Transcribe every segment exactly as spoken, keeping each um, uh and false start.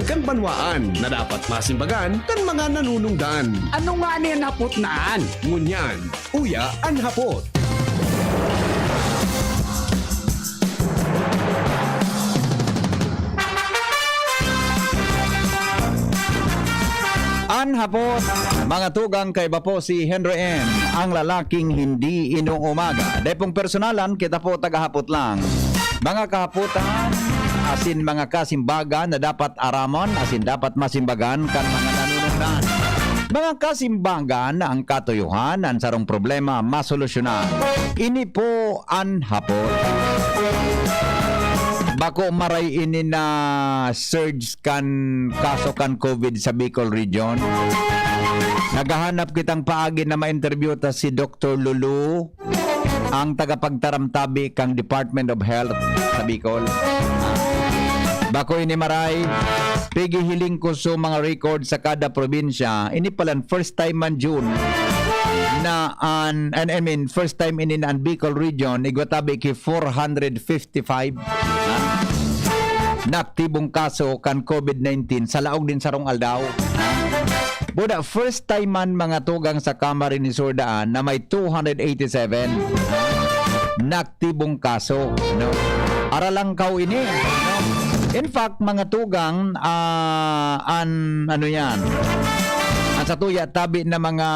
kan banwaan na dapat masimbagan kan mga nanunungdan. Ano nga ni an hapot na an? Ngunyan, uya an hapot. An hapot, mga tugang, kaiba po si Henry M, ang lalaking hindi inuumaga. Dai pong personalan, kita po tagahapot lang. Mga kahapotan, asin mga kasimbagan na dapat aramon, asin dapat masimbagan kan mga nanunungdan. Mga kasimbagan na ang katuyohan, an sarong problema masolusyonan. Ini po an hapot. Bako maray ini na surge kan kaso kan COVID sa Bicol Region. Naghahanap kitang paagi na ma-interview ta si Doktor Lulu, ang tagapagtaram tabi kan Department of Health sa Bicol. Bako ini maray, pighihiling ko so mga record sa kada probinsya. Ini palan first time man June na an, an, I mean, first time ini na an Bicol Region igwa tabi ki four hundred fifty-five, ha, na aktibong kaso kan COVID nineteen sa laog nin sarong aldaw. Buda, first time man, mga tugang, sa Camarines Sur daan na may two hundred eighty-seven na aktibong kaso, no? Aralangkaw ini, no? In fact, mga tugang, ah, an, ano yan, an satuya tabi na mga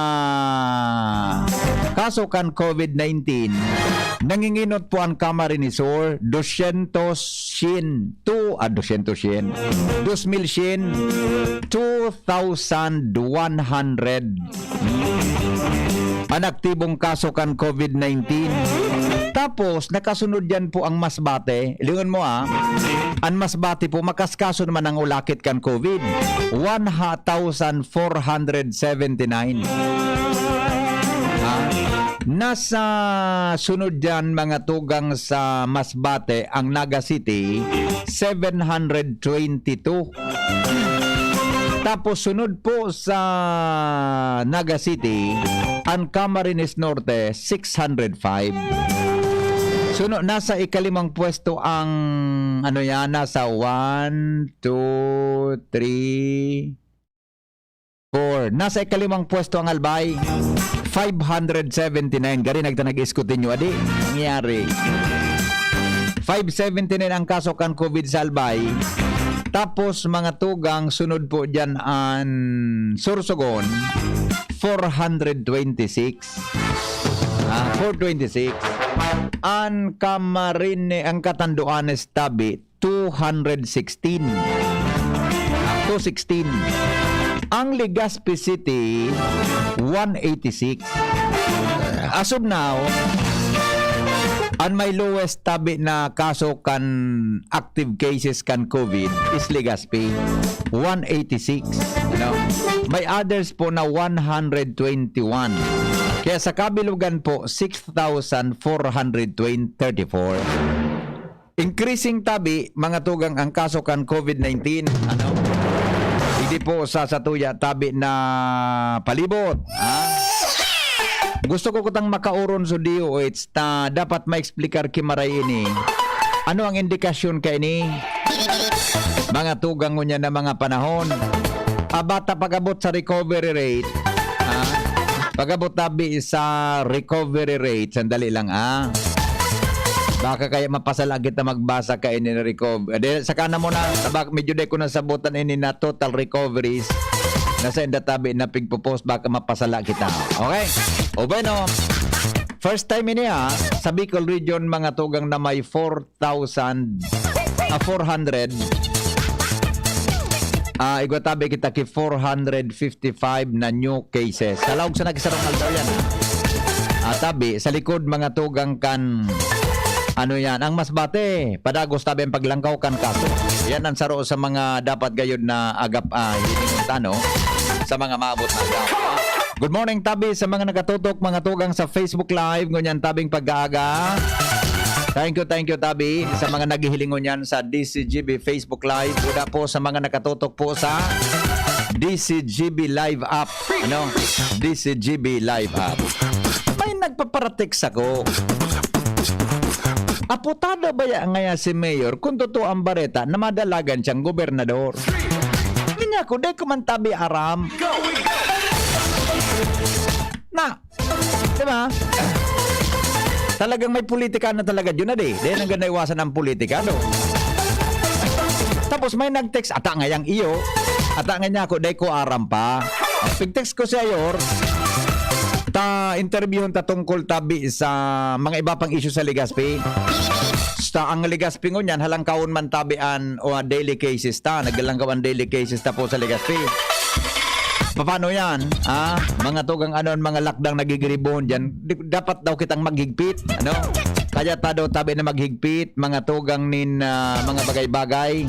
kaso kan COVID nineteen, nanginginot po an Camarines Sur, dosyentos syen, two, ah, dosyentos syen, dos mil syen, two thousand one hundred an aktibong kaso kan COVID nineteen. Tapos, nakasunod yan po ang Masbate. Lingon mo, ah, an Masbate po, makaskaso naman ang ulakit kan COVID. One thousand four hundred seventy-nine. Ah, nasa sunod yan, mga tugang, sa Masbate, ang Naga City, seven hundred twenty-two. Tapos sunod po sa Naga City, ang Camarines Norte, six hundred five. Suno, nasa ikalimang pwesto ang, ano yan, nasa one, two, three, four. Nasa ikalimang pwesto ang Albay, five hundred seventy-nine. Gari nagta nag-iskutin nyo, adi? Nangyari. Five seventy-nine ang kaso kan COVID sa Albay. Tapos, mga tugang, sunod po dyan an Sorsogon, four hundred twenty-six. Ah, four twenty-six. An Camarine, ang Catanduanes tabi, two hundred sixteen. Two sixteen. Ang Legazpi City, one eighty-six. As of now, an may lowest tabi na kaso kan active cases kan COVID is Legazpi, one eighty-six. No? May others po na one hundred twenty-one. Kaya sa kabilugan po, six thousand four hundred thirty-four. Increasing tabi, mga tugang, ang kaso kan COVID nineteen. Ano? Hindi po sa satuya tabi na palibot. Ha? Gusto ko kutang makauron sa D O H ta dapat maeksplikar ki maray ini. Ano ang indikasyon kaini? Mga tugang ngunyan na mga panahon. Ah, bata pag-abot sa recovery rate. Ah, pag-abot tabi sa recovery rate. Sandali lang, ah. Baka kaya mapasala kita magbasa kaini na recovery. Ade, saka na muna. Tabak, medyo di ko nasabutan ini na total recoveries. Nasa inda tabi na pigpo-post, baka mapasala kita. Okay? O bueno, first time ini, ah, sa Bicol Region, mga tugang, na may four thousand, ah, four hundred. Ah, igwa tabi kita ki four hundred fifty-five na new cases. Sa laog sa nagsarong aldaw yan, ah. Ah, tabi, sa likod, mga tugang, kan, ano yan, ang Masbate, padagos tabi ang paglangkaw kan kaso. Yan ang saro sa mga dapat gayod na agap, ah, hiningon ta, no? Sa mga maabot na aldaw. Good morning, tabi, sa mga nakatutok, mga tugang sa Facebook Live, ngunyan tabing pag-aaga. Thank you, thank you, tabi, sa mga naghihiling ngunyan sa D C G B Facebook Live. Buda po sa mga nakatutok po sa D C G B Live app. Ano? D C G B Live app. May nagpaparatext ako. Aputado baya ngaya si Mayor kung totoo ang bareta na madalagan siyang gobernador? Niya ko, di ko man tabi aram. Na, di ba? Talagang may politika na talaga yun na di. Di nang ganda iwasan ang politika, no? Tapos may nag-text, ata ngayang iyo, ata nga niya ako, di ko aram pa. Pag-text ko si Ayor, ta interviewon ta tungkol tabi sa mga iba pang issue sa Legazpi. Sa ang Legazpi ngunyan, halangkaon man tabi an o daily cases ta, naglalangkaw ang daily cases ta po sa Legazpi. Paano yan? Ah, mga tugang ano, mga lakdang nagigiribuhon dyan, di- dapat daw kitang maghigpit, ano? Kaya ta daw tabi na maghigpit, mga tugang nin ah, mga bagay-bagay,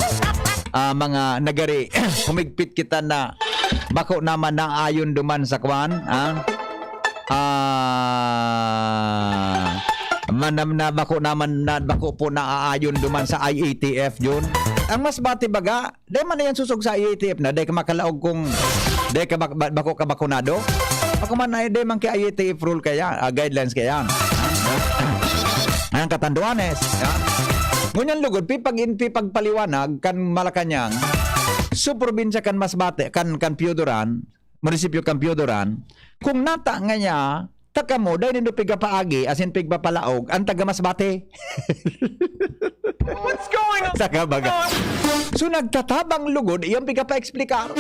ah, mga nagari, humigpit kita na bako naman na ayon duman sa kwan, ah? Ah, manam na bako naman na bako po naaayon duman sa I A T F yun. Ang mas bati baga, di man na yan susog sa I A T F na, di ka makalaog kung di ka bak- ba- bako ka bakunado. Ako man ay di man kay I A T F rule kaya, ah, guidelines kaya. Ang katanduanes, ha? Ngunyan lugod, pipag-, pipagpaliwanag kan Malacañang, su probinsya kan Masbate, kan, kan Pioduran, munisipyo kan Pioduran, kung nata nga niya, ta kamo, dai nindo pigapaagi, asin pigpapalaog, ang taga Masbate. What's going on? Saka baga. So, nagtatabang lugod, iyang pigapa-explicar.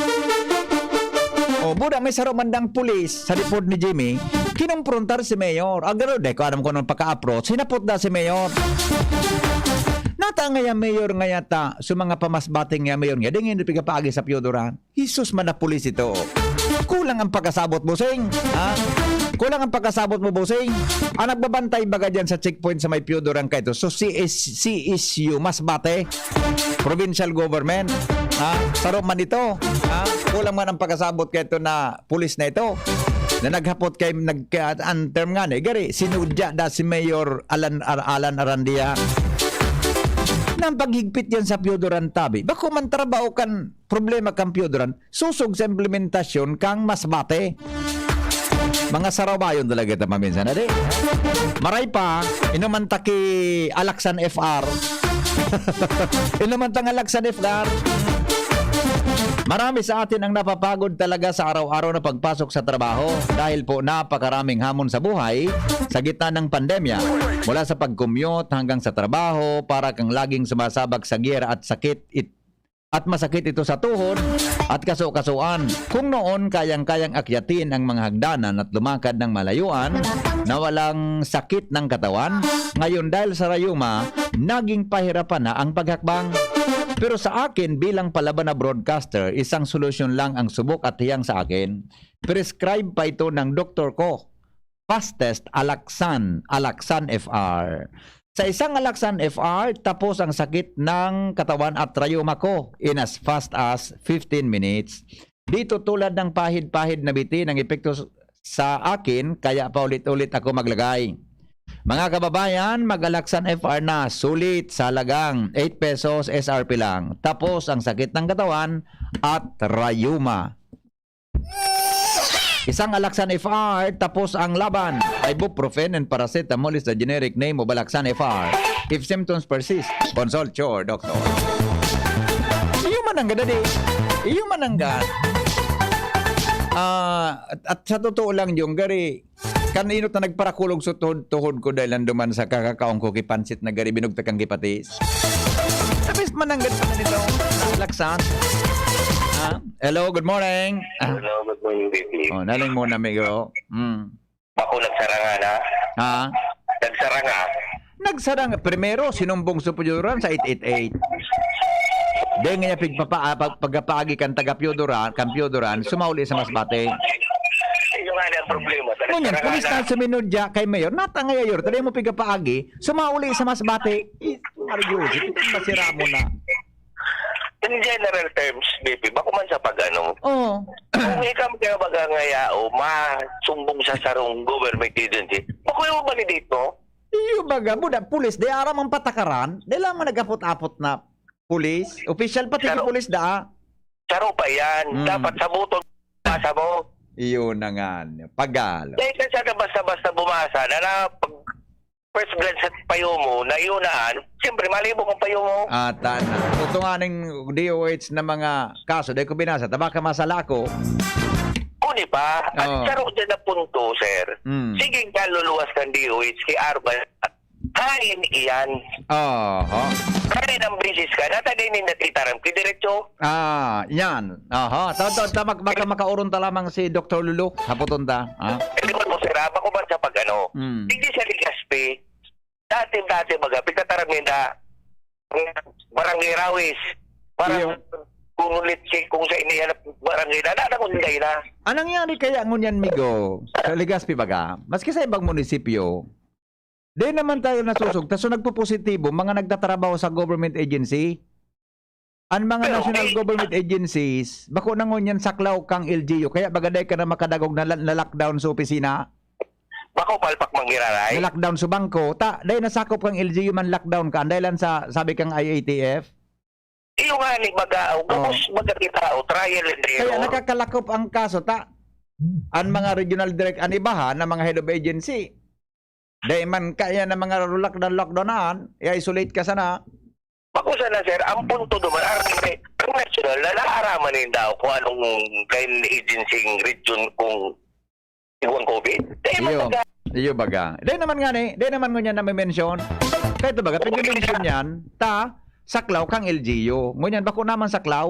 O, buda may saro mandang pulis sa lipod ni Jimmy, kinumprontar si Mayor. Agaro, di ko alam kung anong pagka-approach, hinapot na si Mayor. Nata ngaya Mayor ngaya ta, so mga pamasbating ngaya Mayor ngaya, di ngayon pigapaagi sa Pioduran. Jesus man na pulis ito. Kulang ang pagkasabot, bossing. Ha? Kulang ang pagkasabot mo, bossing. Ang nagbabantay baga dyan sa checkpoint sa may Pioduran ka ito. So, C S, C S U, Masbate. Provincial government. Ha? Saro man ito. Ha? Kulang man ang pagkasabot ka ito na pulis na ito. Na naghapot kay, nag, ang term nga ni, gari, sinudya da si Mayor Alan, Ar- Alan Arandia. Nang paghigpit yan sa Pioduran tabi, bako man trabaho kan problema kan Pioduran, susog sa implementasyon kang Masbate. Mga sarawayon talaga ito maminsan, adi? Maray pa, inuman ta ki Alaksan F R. Inuman tang Alaksan F R. Marami sa atin ang napapagod talaga sa araw-araw na pagpasok sa trabaho dahil po napakaraming hamon sa buhay sa gitna ng pandemya. Mula sa pag-commute hanggang sa trabaho, para kang laging sumasabak sa giyera at sakit it- at masakit ito sa tuhod at kaso-kasuan. Kung noon kayang-kayang akyatin ang mga hagdanan at lumakad ng malayuan na walang sakit ng katawan, ngayon dahil sa rayuma, naging pahirapan na ang paghakbang. Pero sa akin bilang palaban na broadcaster, isang solusyon lang ang subok at hiyang sa akin. Prescribe pa ito ng doktor ko. Fastest Alaksan, Alaksan F R. Sa isang Alaksan F R, tapos ang sakit ng katawan at rayuma ko in as fast as fifteen minutes. Dito tulad ng pahid-pahid na bitin ang epekto s- sa akin, kaya paulit-ulit ako maglagay. Mga kababayan, mag-Alaksan F R na, sulit sa halagang eight pesos S R P lang. Tapos ang sakit ng katawan at rayuma. Isang Alaksan F R, tapos ang laban. Ibuprofen and paracetamol is the generic name of Alaksan F R. If symptoms persist, consult your doctor. Iyo man ang gada di. Iyo man ang gad. Ah, at, at sa totoo lang, yung gari, kan inot na nagparakulog sa tuhod, tuhod ko dahil nanduman sa kakakaon ko ki pansit na gari, binugtakan ki patis. Tapos mananggad pa na nito. Laksan. Ah, hello, good morning. Ah, Hello, good morning, baby. Oh, naling mo na, amigo. Mm. Ako nagsaranga na. Ha? Nagsaranga. Nagsaranga. Primero, sinumbong sa Pujuran sa eight eight eight. Dahil nga niya pigpapa, ah, pag, pagkapaagi kan taga Pioduran, kan Pioduran, sumauli sa Masbate. Yun nga ang problema. Ngunyan, Nagsaranga pulis na. Na suminudya kay Mayor, natangay ayor, tadi mo pigkapaagi, sumauli sa Masbate. Eh, Mario, ito masira mo na. In general terms, baby, bako man sa pag-ano, Oh. Kung ikaw kaya baga ngaya, o masumbong sa sarong government agency, bako yung validate mo? Iyo baga, buda, pulis, di aram ang patakaran, di lang man nag-apot-apot na pulis, official pati Pero- ki pulis da. Saro pa yan. Mm. Dapat sabuton, basa mo. Iyo na nga, pagalo. Dahil ka sana basta-basta bumasa, na, na pag, first glance sa payo mo, na yun na, siyempre, malibog ang payo mo. Ata na. Ito nga ning D O H na mga kaso, dahil ko binasa, tabaka masala ko. Kuni pa, at Oo. saro dyan na punto, sir. Mm. Sige, kaluluwas kan D O H kay Arban. Hain iyan. Oho. Hain ang bisis ka, natagay ni natitaram. Kay diretso. Ah, yan. Oho. Ta, ta, ta, mag, maka, makauron ta lamang si Doktor Lulu. Haputon ta. Ah. Hindi mo, sir, ah, bako ba sa pag-ano? Mm. Hindi siya Legazpi. Dati-dati, baga, pagkataram ninda, Barangay Rawis, parang Iyo. Kung ulit si, kung sa inihanap barangay na, na, na, kung hindi na. Anong nangyari kaya ngunyan, Migo? Sa Legazpi, baga? Maski sa ibang munisipyo, di naman tayo nasusugta. So, nagpupositibo, mga nagtatrabaho sa government agency. Ang mga Pero, national eh, government agencies, bako na ngunyan saklaw kang L G U. Kaya baga dai ka na makadagog na la-, na lockdown sa opisina. Bako palpak manggiraray. Na lockdown sa bangko. Ta, dai nasakop kang L G U man lockdown ka. Anday lang sa, sabi kang I A T F. Iyo nga ni baga, o, Oh. gabos baga kita, o, trial and Kaya error. nakakalakop ang kaso, ta. Ang mga regional direct, ang ibahan na mga head of agency. Dai man kaya na mga lockdown, lockdownan, i-isolate ka sana. Bako sana, sir, ang punto duman, ang, ang national na naaraman ninda kung anong kain agency ng region kung igwang COVID. Dai man Iyo, baga. iyo baga. Dai naman nga ni, dai naman ngunyan na may mention. Kaya ito baga, pag mention yan, ta, saklaw kang L G U. Ngunyan, bako naman saklaw.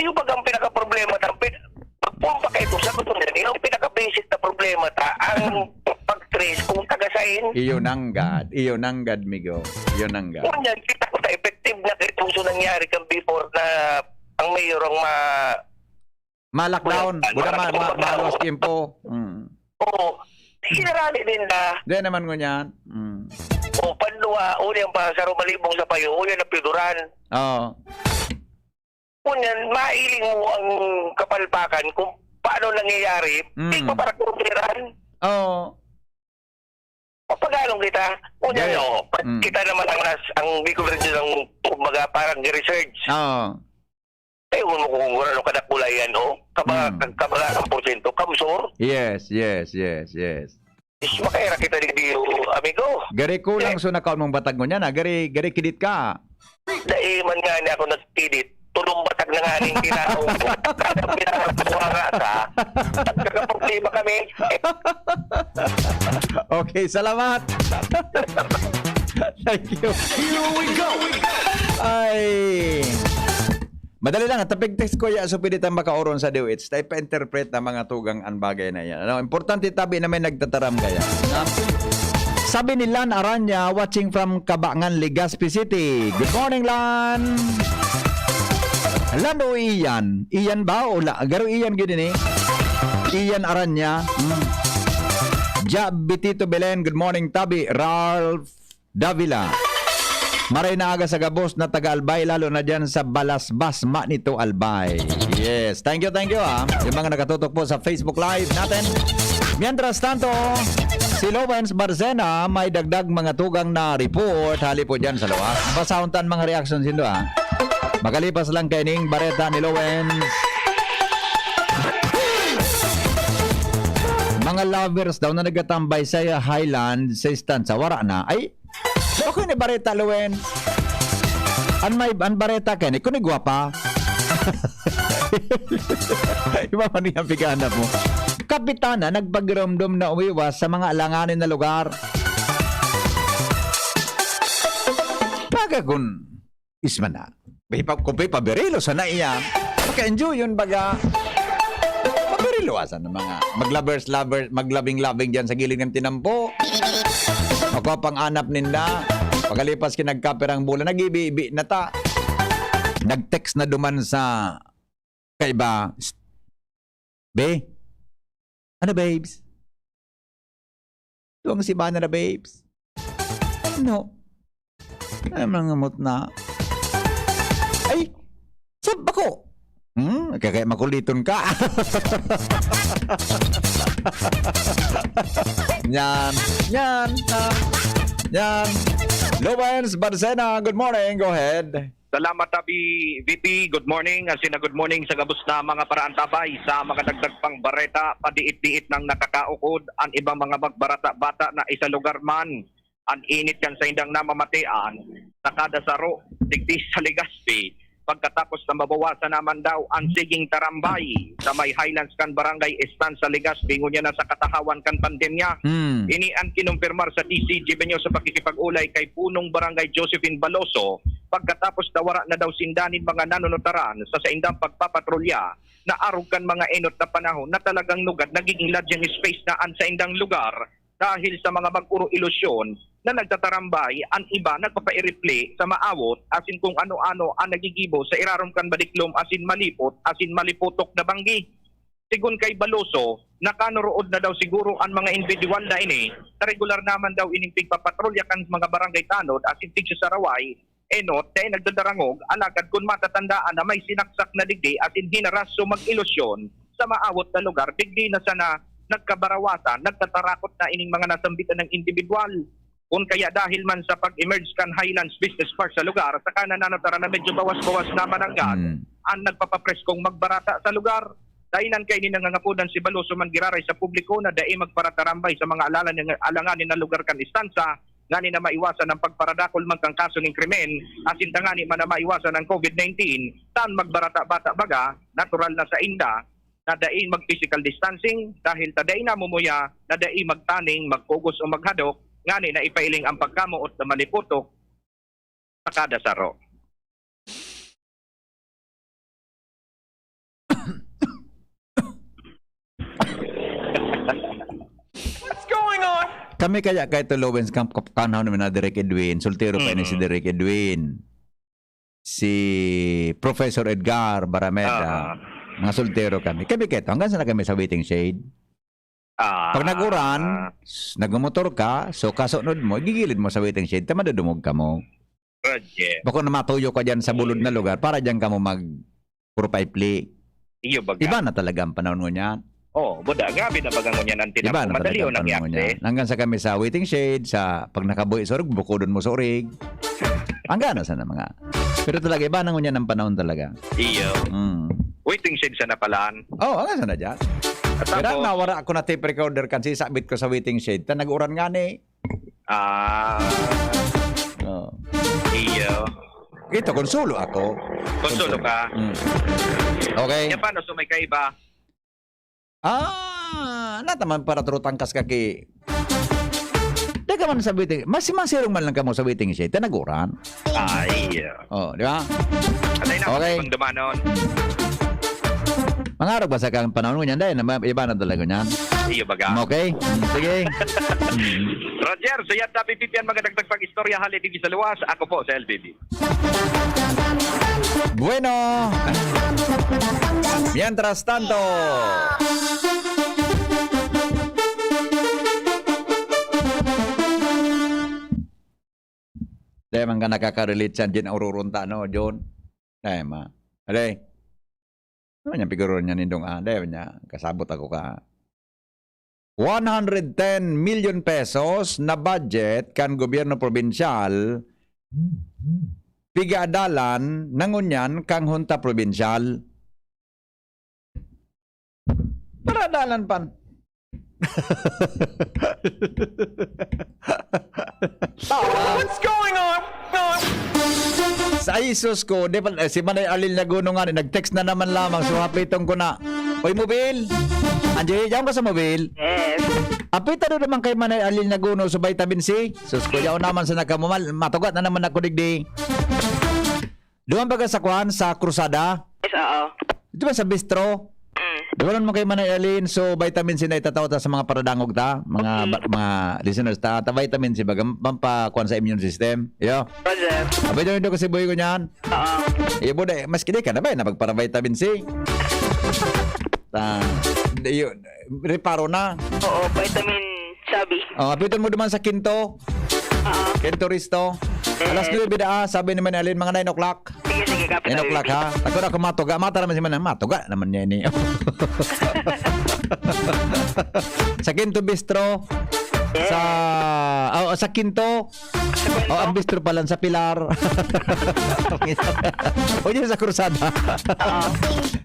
Iyo baga ang pinakaproblema ta, pin-, pagpumpa kay ito, sa gusto niya, iyo ang pinaka-basic na problema ta, ang pag-trace kung taga-sain. Iyo nanggad, iyo nanggad, Migo. Iyo nanggad. Ngunyan, kita ko ta, effective na kay itong so nangyari kang before na ang mayor ang ma-, Ma-lockdown. Wala, Buda ma-, ma-, ma-, maluwas timpo. Mm. Oo. Sige na rally din na. Di naman ngunyan. Mm. O, panluwa, uli ang pasaro, malibong sa payo, uli ang napiduran. Oo. Ngunyan, mailing mo ang kapalpakan kung paano nangyayari, Mm. di pa para kung piran. Oo. Papagalong kita. Ngunyan, Gaya. oh, pag Mm. kita naman ang nas-, ang Bicol Region ang, kumbaga, parang research. Oo. Ewan mo kung ano kadakula yan, oh. Kaba-, Mm. kag-, kabaga ang porsyento. Kamsor? Yes, yes, yes, yes. Is, makaira kita ni Dio, amigo. Gari kulang Eh. so nakaon mong batag ngunyan, ah. Gari, gari kidit ka. Dai man nga ni ako nagkidit. Tulong batag na nga ning tinaw ko. Kada pinakakuha nga ka, nagkakaproblema kami. Okay, salamat. Thank you. Here we go. Ay. Madali lang, tapig text ko ya, so pwede tayong makauron sa D O H. Tayo pa-interpret na mga tugang ang bagay na yan. Ano, importante tabi na may nagtataram kaya. Ha? Sabi ni Lan Aranya, watching from Cabangan, Legazpi City. Good morning, Lan! Lan o Ian? Ian ba o La-, garo Ian gid ini? Ian Aranya. Hmm. Ja Bitito Belen, good morning, tabi. Ralph Davila. Maray na aga sa gabos na taga Albay, lalo na dyan sa Balasbas, Manito, Albay. Yes. Thank you, thank you, ah. Yung mga nakatutok po sa Facebook Live natin. Mientras tanto, si Lowens Barcena may dagdag mga tugang na report. Hali po dyan sa luwas. Basahon tan mga reaction sindo, ah. Makalipas lang kay ning bareta ni Lowens. Mga lovers daw na nagatambay sa Highland, sa estansya, wara na. Ay, Ako ni bareta, Luen. An may, an bareta kay ni, kung gwapa. Iba man yung pighanap mo. Kapitana, nagpagiromdom na umiwas sa mga alanganin na lugar. Baga kun isma na. May pa, kung may pabirilo sana iya. Maka-enjoy yun, baga. Pabiriloasan ng mga maglabers-labers, maglabing-labing dyan sa gilid ng tinampo. Ako pang anap ninda. Pagkalipas kinagkaperang bulan, nag-ibi-ibi na ta. Nag-text na duman sa kaiba. "Be? Ano, babes? Tuwang si Bana na, babes? Ano? Ay, mangamot na. Ay! Sab ako! Hmm? Kaya, kaya makuliton ka." Yan. Yan. Ah, yan. Lowens Barcena, good morning. Go ahead. Salamat, Tabi V P. Good morning. Asin na good morning sa gabos na mga paraantabay sa mga dagdag pang bareta, padiit-diit nang nakakaukod ang ibang mga magbarata-bata na isa lugar man. an init kan saindang namamatean sa kada saro digdi sa Legazpi, pagkatapos na mabawasan naman daw an siging tarambay sa may Highlands kan Barangay Estancia, Legazpi, ngunyan na sa katahawan kan pandemya. Hmm. Ini an kinumpirmar sa D Z G B News sa pakikipag-ulay kay Punong Barangay Josephine Baloso, pagkatapos na wara na daw sinda nin mga nanunutaran sa saindang pagpapatrolya na arog kan mga enot na panahon na talagang lugad nagiging ladyang space na an saindang lugar dahil sa mga mag-oro-ilusyon na nagtatarambay, an iba nagpapairipli sa maawot asin kung ano-ano an nagigibo sa irarom kan madiklom asin malipot asin malipotok na banggi. Sigon kay Baloso, nakanorood na daw siguro an mga individual na ini na regular naman daw ining pigpapatrolya kan mga barangay tanod asin tigsasaraway enot dai nagdadarangog, alagad kun matatandaan na may sinaksak na digdi asin hinaras o mag-ilusyon sa maawot na lugar, digdi na sana nagkabarawasan, nagtatarakot na ining mga nasambitan na individual. Kun kaya dahil man sa pag-emerge kan Highlands Business Park sa lugar, saka nananataran na medyo bawas-bawas naman ang gas, Hmm. ang nagpapapreskong magbarata sa lugar. Dahilan kaini nangangapodan si Baloso man giraray sa publiko na dai magparatarambay sa mga alalan, alanganin na lugar kan Estancia, ngani na maiwasan ang pagparadakol man kan kaso nin krimen, asin tangani man na maiwasan ang covid nineteen, tan magbarata-bata baga, natural na sainda na dai mag-physical distancing, dahil ta dai namumuya na dai magtaning, magkugos o maghadok, ngani na ipailing ang pagkamoot na malipotok sa kada saro. What's going on? Kami kaya kay Tulowens kan, kan, kan, namin na Direk Edwin, soltero pa ini si Mm. Direk Edwin. Si Professor Edgar Barameda, Ah. mga soltero kami. Kami kaya to, hanggang sana kami sa waiting shade. Ah. Pag nag-uran, s-, nagmumotor ka, so kasunod mo, igigilid mo sa waiting shade, ta madudungog ka mo. Roger. Bako na matuyo ka dyan sa bulod na lugar, para dyan ka mo mag puro paipli. Iyo baga. Iba na talaga ang panahon ngunyan. Oh, buda, grabe na baga ngunyan ang Iba tinapong na madali talaga o ang panahon nag-iakse. ngunyan. Hanggang sa kami sa waiting shade, sa pag nakabuhi sa orig, bukodon mo sa orig. Ang gana sana mga. Pero talaga, iba na ngunyan ang panahon talaga. Iyo. Mm. Waiting shade sana palan. Oh, hanggang sana dyan. At Kaya tapos nawara ako na tape recorder kan sisabit ko sa waiting shade. Ta nag-uran nga ni. Ah. Oh. Iyo. Ito, konsolo ako. Konsolo Konsolo. ka. Mm. Okay. Kaya paano sa may kaiba? Ah, nataman para turutangkas ka ki-, di ka man sa waiting, mas masirong man lang kamo sa waiting shed, ta nag-uran. Ah, iyo. Oh, di ba? Atay na, Okay. ibang dumanon. Mangarog ba sa kang panahon ngunyan? Dahil na, iba na talaga niyan. Iyo baga. Okay? Mm, sige. Mm. Roger, so yata, P P P, ang mga dagdag pag-istorya, hali digdi sa luwas. Ako po, sa L B B. Bueno. Mientras tanto. Dai man ka nakaka-relate sa din ang ururunta, no, John? Dai ma. Alay. Ano niya, piguro niya nindong, ah, dai niya, kasabot ako ka. One hundred ten million pesos na budget kan gobyerno probinsyal, pigaadalan na ngunyan kang Hunta Probinsyal. Paradalan pan. What's going on? Sa isos ko, di pa, eh, si Manay Alil Naguno nga, nag-text na naman lamang. So, hapiton ko na. Oy, mobil! Andiyan, diyan ka sa mobil? Yes. Apita doon naman kay Manay Alil Naguno sa vitamin C. Sus, kuya, o naman sa nakamumal. Matugat na naman ako digdi. Duman baga sa kwan, sa Cruzada? Yes, oo. Di ba sa bistro? Mm. Di ba naman kay Manay Alin? So, vitamin C na itatao ta sa mga paradangog ta, mga Okay. ba-, mga listeners ta, ta vitamin C baga, pampakuan sa immune system. Yo. Roger. Abay, doon, doon kasi buhay ko niyan. Oo. Iyo, buda, mas kini ka na ba, na magpara-vitamin C? Ta, yun, reparo na. Oo, vitamin sabi. Oh, apiton mo duman sa Kinto. Oo. Kinto Risto. Alas Yes. nuebe na, ah, sabi ni Manay Alin, mga nine o'clock. Sige, sige, kapit Nine o'clock, ha? Ako na kumatuga. Mata naman si Manay. Matuga naman niya ini. Sa Kinto Bistro. Yes. Sa, oh, sa Kinto. Sa Kinto. Oh, ang bistro pala sa Pilar. O, yun sa Cruzada. Oo.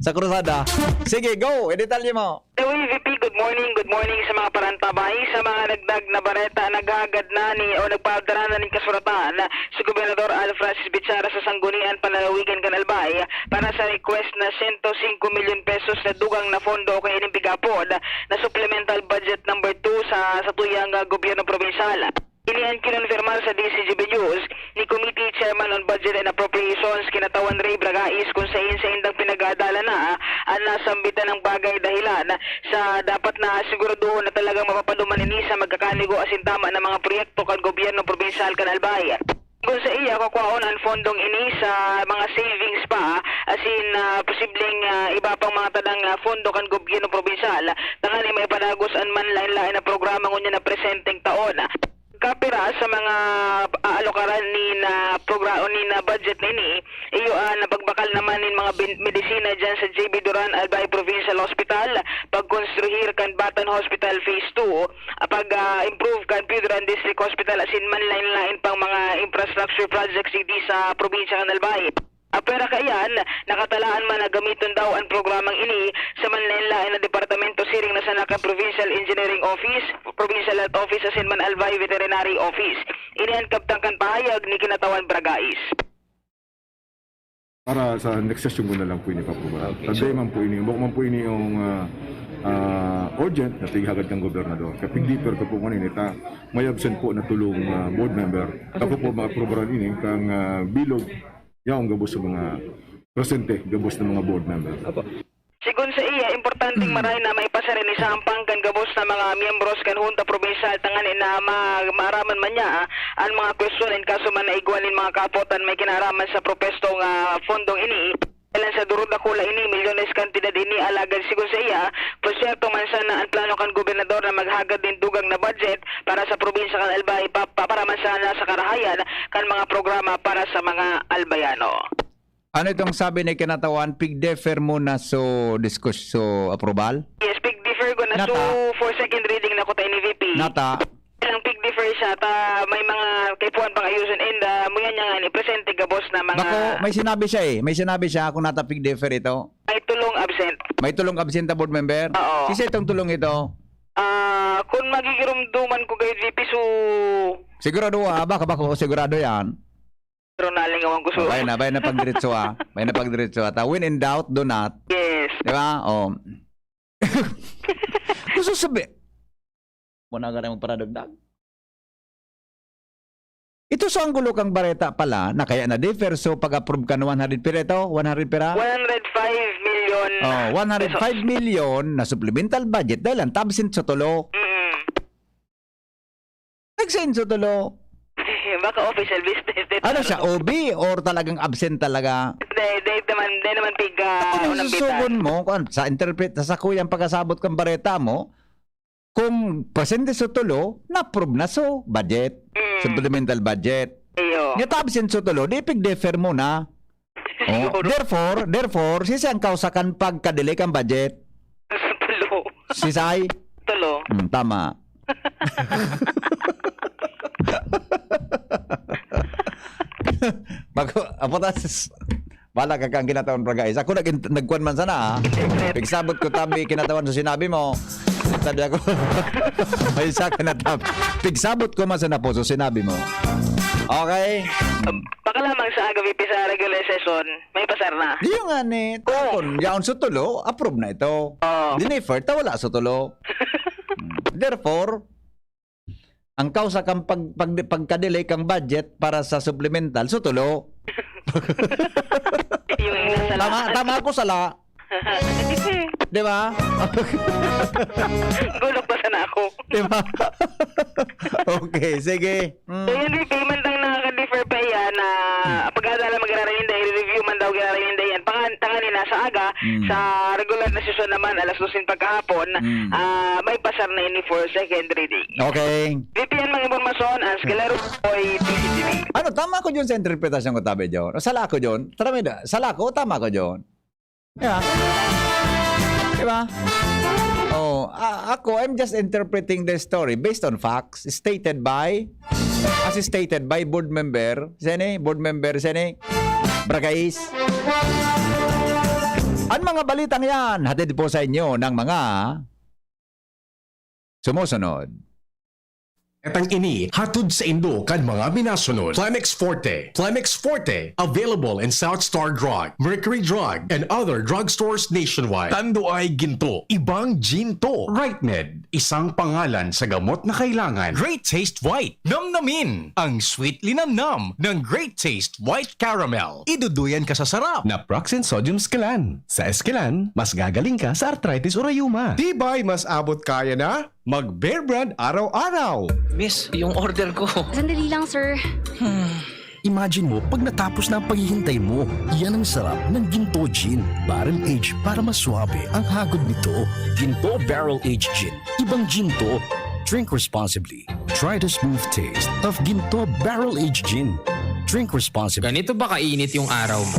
Sa Cruzada. Sige, go. Idetalye mo. Uy, V P, good morning, good morning sa mga parantabay. Sa mga nagdag na bareta, naghagad na ni o nagpadara na nin kasuratan si Gobernador Al Francis Bichara sa Sangguniang Panlalawigan kan Albay para sa request na sento singko milyon pesos na dugang na pondo o kaya inimbigapod na supplemental budget number two sa satuyang ah, gobyerno probinsyal. Ini an kinonfirmar sa D Z G B News ni Committee Chairman on Budget and Appropriations, Kinatawan Ray Bragais, kung sain saindang pinag-aadalan na an nasambitan ng bagay dahilan sa dapat na siguraduhon na talagang mapapaduman ini sa magkakanigo asin tama na mga proyekto kan gobyerno probinsyal kan Albay. Kun sa iya, kakwaon an fondong ini sa mga savings pa, asin ah, posibleng ah, iba pang mga tadang ah, fondo kan gobyerno probinsyal, tanganing maipadagos an manlaen-laen na programa ngunyan na presenteng taon. Kapira sa mga aalokaran ni na programa ni na budget na ini, iyo ah, napagbakal naman nin mga bin- medisina dyan sa J B Duran Albay Provincial Hospital, pagkonstruhir kan Batan Hospital Phase two, ah, pag-improve kan Piudran District Hospital asin manlain-lain pang mga infrastructure projects digdi sa probinsya kan Albay. Apwera kaiyan, nakatalaan man na gamiton daw an programang ini sa manlain-lain na departamento siring na sana kan Provincial Engineering Office, Provincial Health Office asin man Albay Veterinary Office. Ini an kabtang kan pahayag ni Kinatawan Bragais. Para sa next session ko na lang po ini papubaran. Okay, Tanda so, man po ini, bako man po ini yung uh, uh, urgent na tighagad kang gobernador. Kapag differ ko po kanina, ta, may absent po na tulong uh, board member. Ako po maaprobaran ini kang uh, bilog yaong gabos sa mga presente, gabos ng mga board member. Apo. Sigon sa iya, importanteng maray na maipasa rin sa hampang kan gabos na mga miyembros kan Hunta Probinsyal tanganing na ma- maaraman man niya ah, an mga kwestiyon in kaso man na igwa nin mga kapotan may kinaaraman sa propestong ah, fondong ini. Dalan sa durog dakula ini, milyones kantidad ini, alagad sigon sa iya, porsyento man sana an plano kan gobernador na maghagad nin dugang na budget para sa probinsya kan Albay pa, pa- para man sana sa karahayan kan mga programa para sa mga Albayano. Ano itong sabi ni Kinatawan? Pigdefer muna so diskus so approval? Yes, pig defer ko na. So, Nata. For second reading na ko tayo ni V P. Nata. Lang pig defer siya. Ta, may mga kaipuhan pang ayusin. And uh, muyan niya nga ni presente gabos na mga... Bako, may sinabi siya eh. May sinabi siya kung nata pigdefer ito. May tulong absent. May tulong absent na board member? Oo. Sisa itong tulong ito? Ah, kung magigirumduman ko kayo, V P, so... Sigurado ah, baka baka sigurado yan. Pero nalingawan ko, so... Bay na, bay na pagdiretso, ah. Bay na pagdiretso, ah. Ta, when in doubt, do not. Yes. Di ba? Oh. Gusto sabi, mo na ka na magparadagdag. Ito sa anggulo kang bareta pala, na kaya na differ, so pag-approve kan one hundred pira ito? one hundred pira? one hundred five million Oh, one hundred five pesos. Million na supplemental budget dahil ang tabsin sa tulo. Mm. Nagsain sa tulo. Baka official business din. Ano siya, O B or talagang absent talaga? Dahil, dahil naman, dahil naman piga Kung unang susugon bitan. Mo, kung sa interpret, sa sakuyang pagkasabot kang bareta mo, kung presente sa tulo, na-approve na so budget, Mm. Supplemental budget. Iyo. Nga ta absent sa tulo, di pig-defer mo na. Oh, Siguro. Therefore, therefore, sisi ang kausa kan pagka-delay kan budget? Sa tulo. Sisay? Tulo. Hmm, tama. Bago, apo tas, bala ka kang kinatawhan, pra, guys. Ako nag nagkuan man sana, ha. Pigsabot ko tabi, kinatawhan sa sinabi mo. Sabi ako, may isa ka na tabi. Pigsabot ko man sana po sa sinabi mo. Okay? Baka lamang sa aga, V P, sa regular session, may pasar na. Di yung nga ni, tapon, yaon sa tulo, approve na ito. Oo. Dinifer, ta wala sa tulo. Therefore, ang kausa kang pag, pag, pagka-delay kang budget para sa supplemental, sa tulo. Yung nasa Tama, tama ako, sala. Di ba? Gulok pa sana ako. Di ba? Okay, sige. Mm. So, yun, V P, man tang nakaka-defer pa iyan na pag-aadalan man giraray ninda, i-review man daw giraray ninda iyan. Pangan, tanganing nasa aga, Mm. sa regular na sesyon naman, alas dos nin pagkahapon, Mm. ah, may pasar na ini for second reading. Okay. V P, yan mga impormasyon, Hans Galero, Boy, D C T V. Ano, tama ko dyan sa interpretasyon ko, tabi, John? O, sala ko dyan? Tara, may da- sala ko, tama ko dyan? Yeah. Di ba? Oh, a- ako, I'm just interpreting the story based on facts stated by, as stated by board member, sini, board member, sini, Bragais. Ang mga balitang yan, hatid po sa inyo ng mga Sumusunod. Etang ini hatod saindo kan mga minasunod: Plemex Forte. Plemex Forte, available in South Star Drug, Mercury Drug, and other drugstores nationwide. Tanduay Ginto, ibang Ginto. Right Med, isang pangalan sa gamot na kailangan. Great Taste White, namnamin ang sweet linamnam ng Great Taste White Caramel. Iduduyan ka sa sarap. Naproxen Sodium Scalan. Sa Escalan, mas gagaling ka sa arthritis o rayuma. Tibay mas abot kaya na mag Bear Brand araw-araw. Miss, yung order ko. Sandali lang, sir. Imagine mo, pag natapos na ang paghihintay mo, yan ang sarap ng Ginto Gin. Barrel age para mas suabe ang hagod nito. Ginto Barrel Aged Gin. Ibang Ginto. Drink responsibly. Try the smooth taste of Ginto Barrel Aged Gin. Drink responsibly. Ganito ba kainit yung araw mo?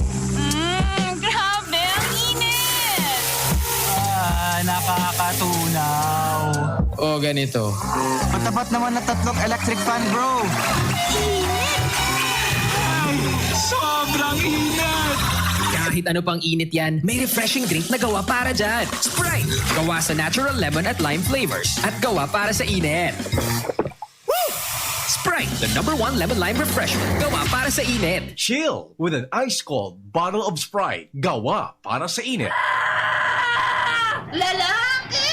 Mm, grabe, ang init! Ah, nakakatunaw. O ganito. Matapat naman na tatlong electric fan, bro. Init! Ay, sobrang init! Kahit ano pang init yan, may refreshing drink na gawa para dyan. Sprite! Gawa sa natural lemon at lime flavors at gawa para sa init. Sprite, the number one lemon lime refreshment. Gawa para sa init. Chill with an ice cold bottle of Sprite. Gawa para sa init. Lalaki!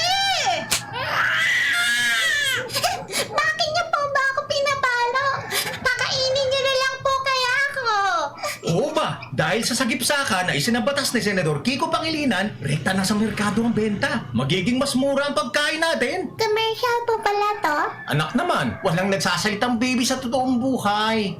Bakit niyo po ba ako pinapalo? Pakainin niyo na lang po kaya ako. Oo ba? Dahil sa sagipsaka na isinabatas ni Senador Kiko Pangilinan, rekta na sa merkado ang benta. Magiging mas mura ang pagkain natin. Commercial po pala to? Anak naman, walang nagsasalitang baby sa totoong buhay.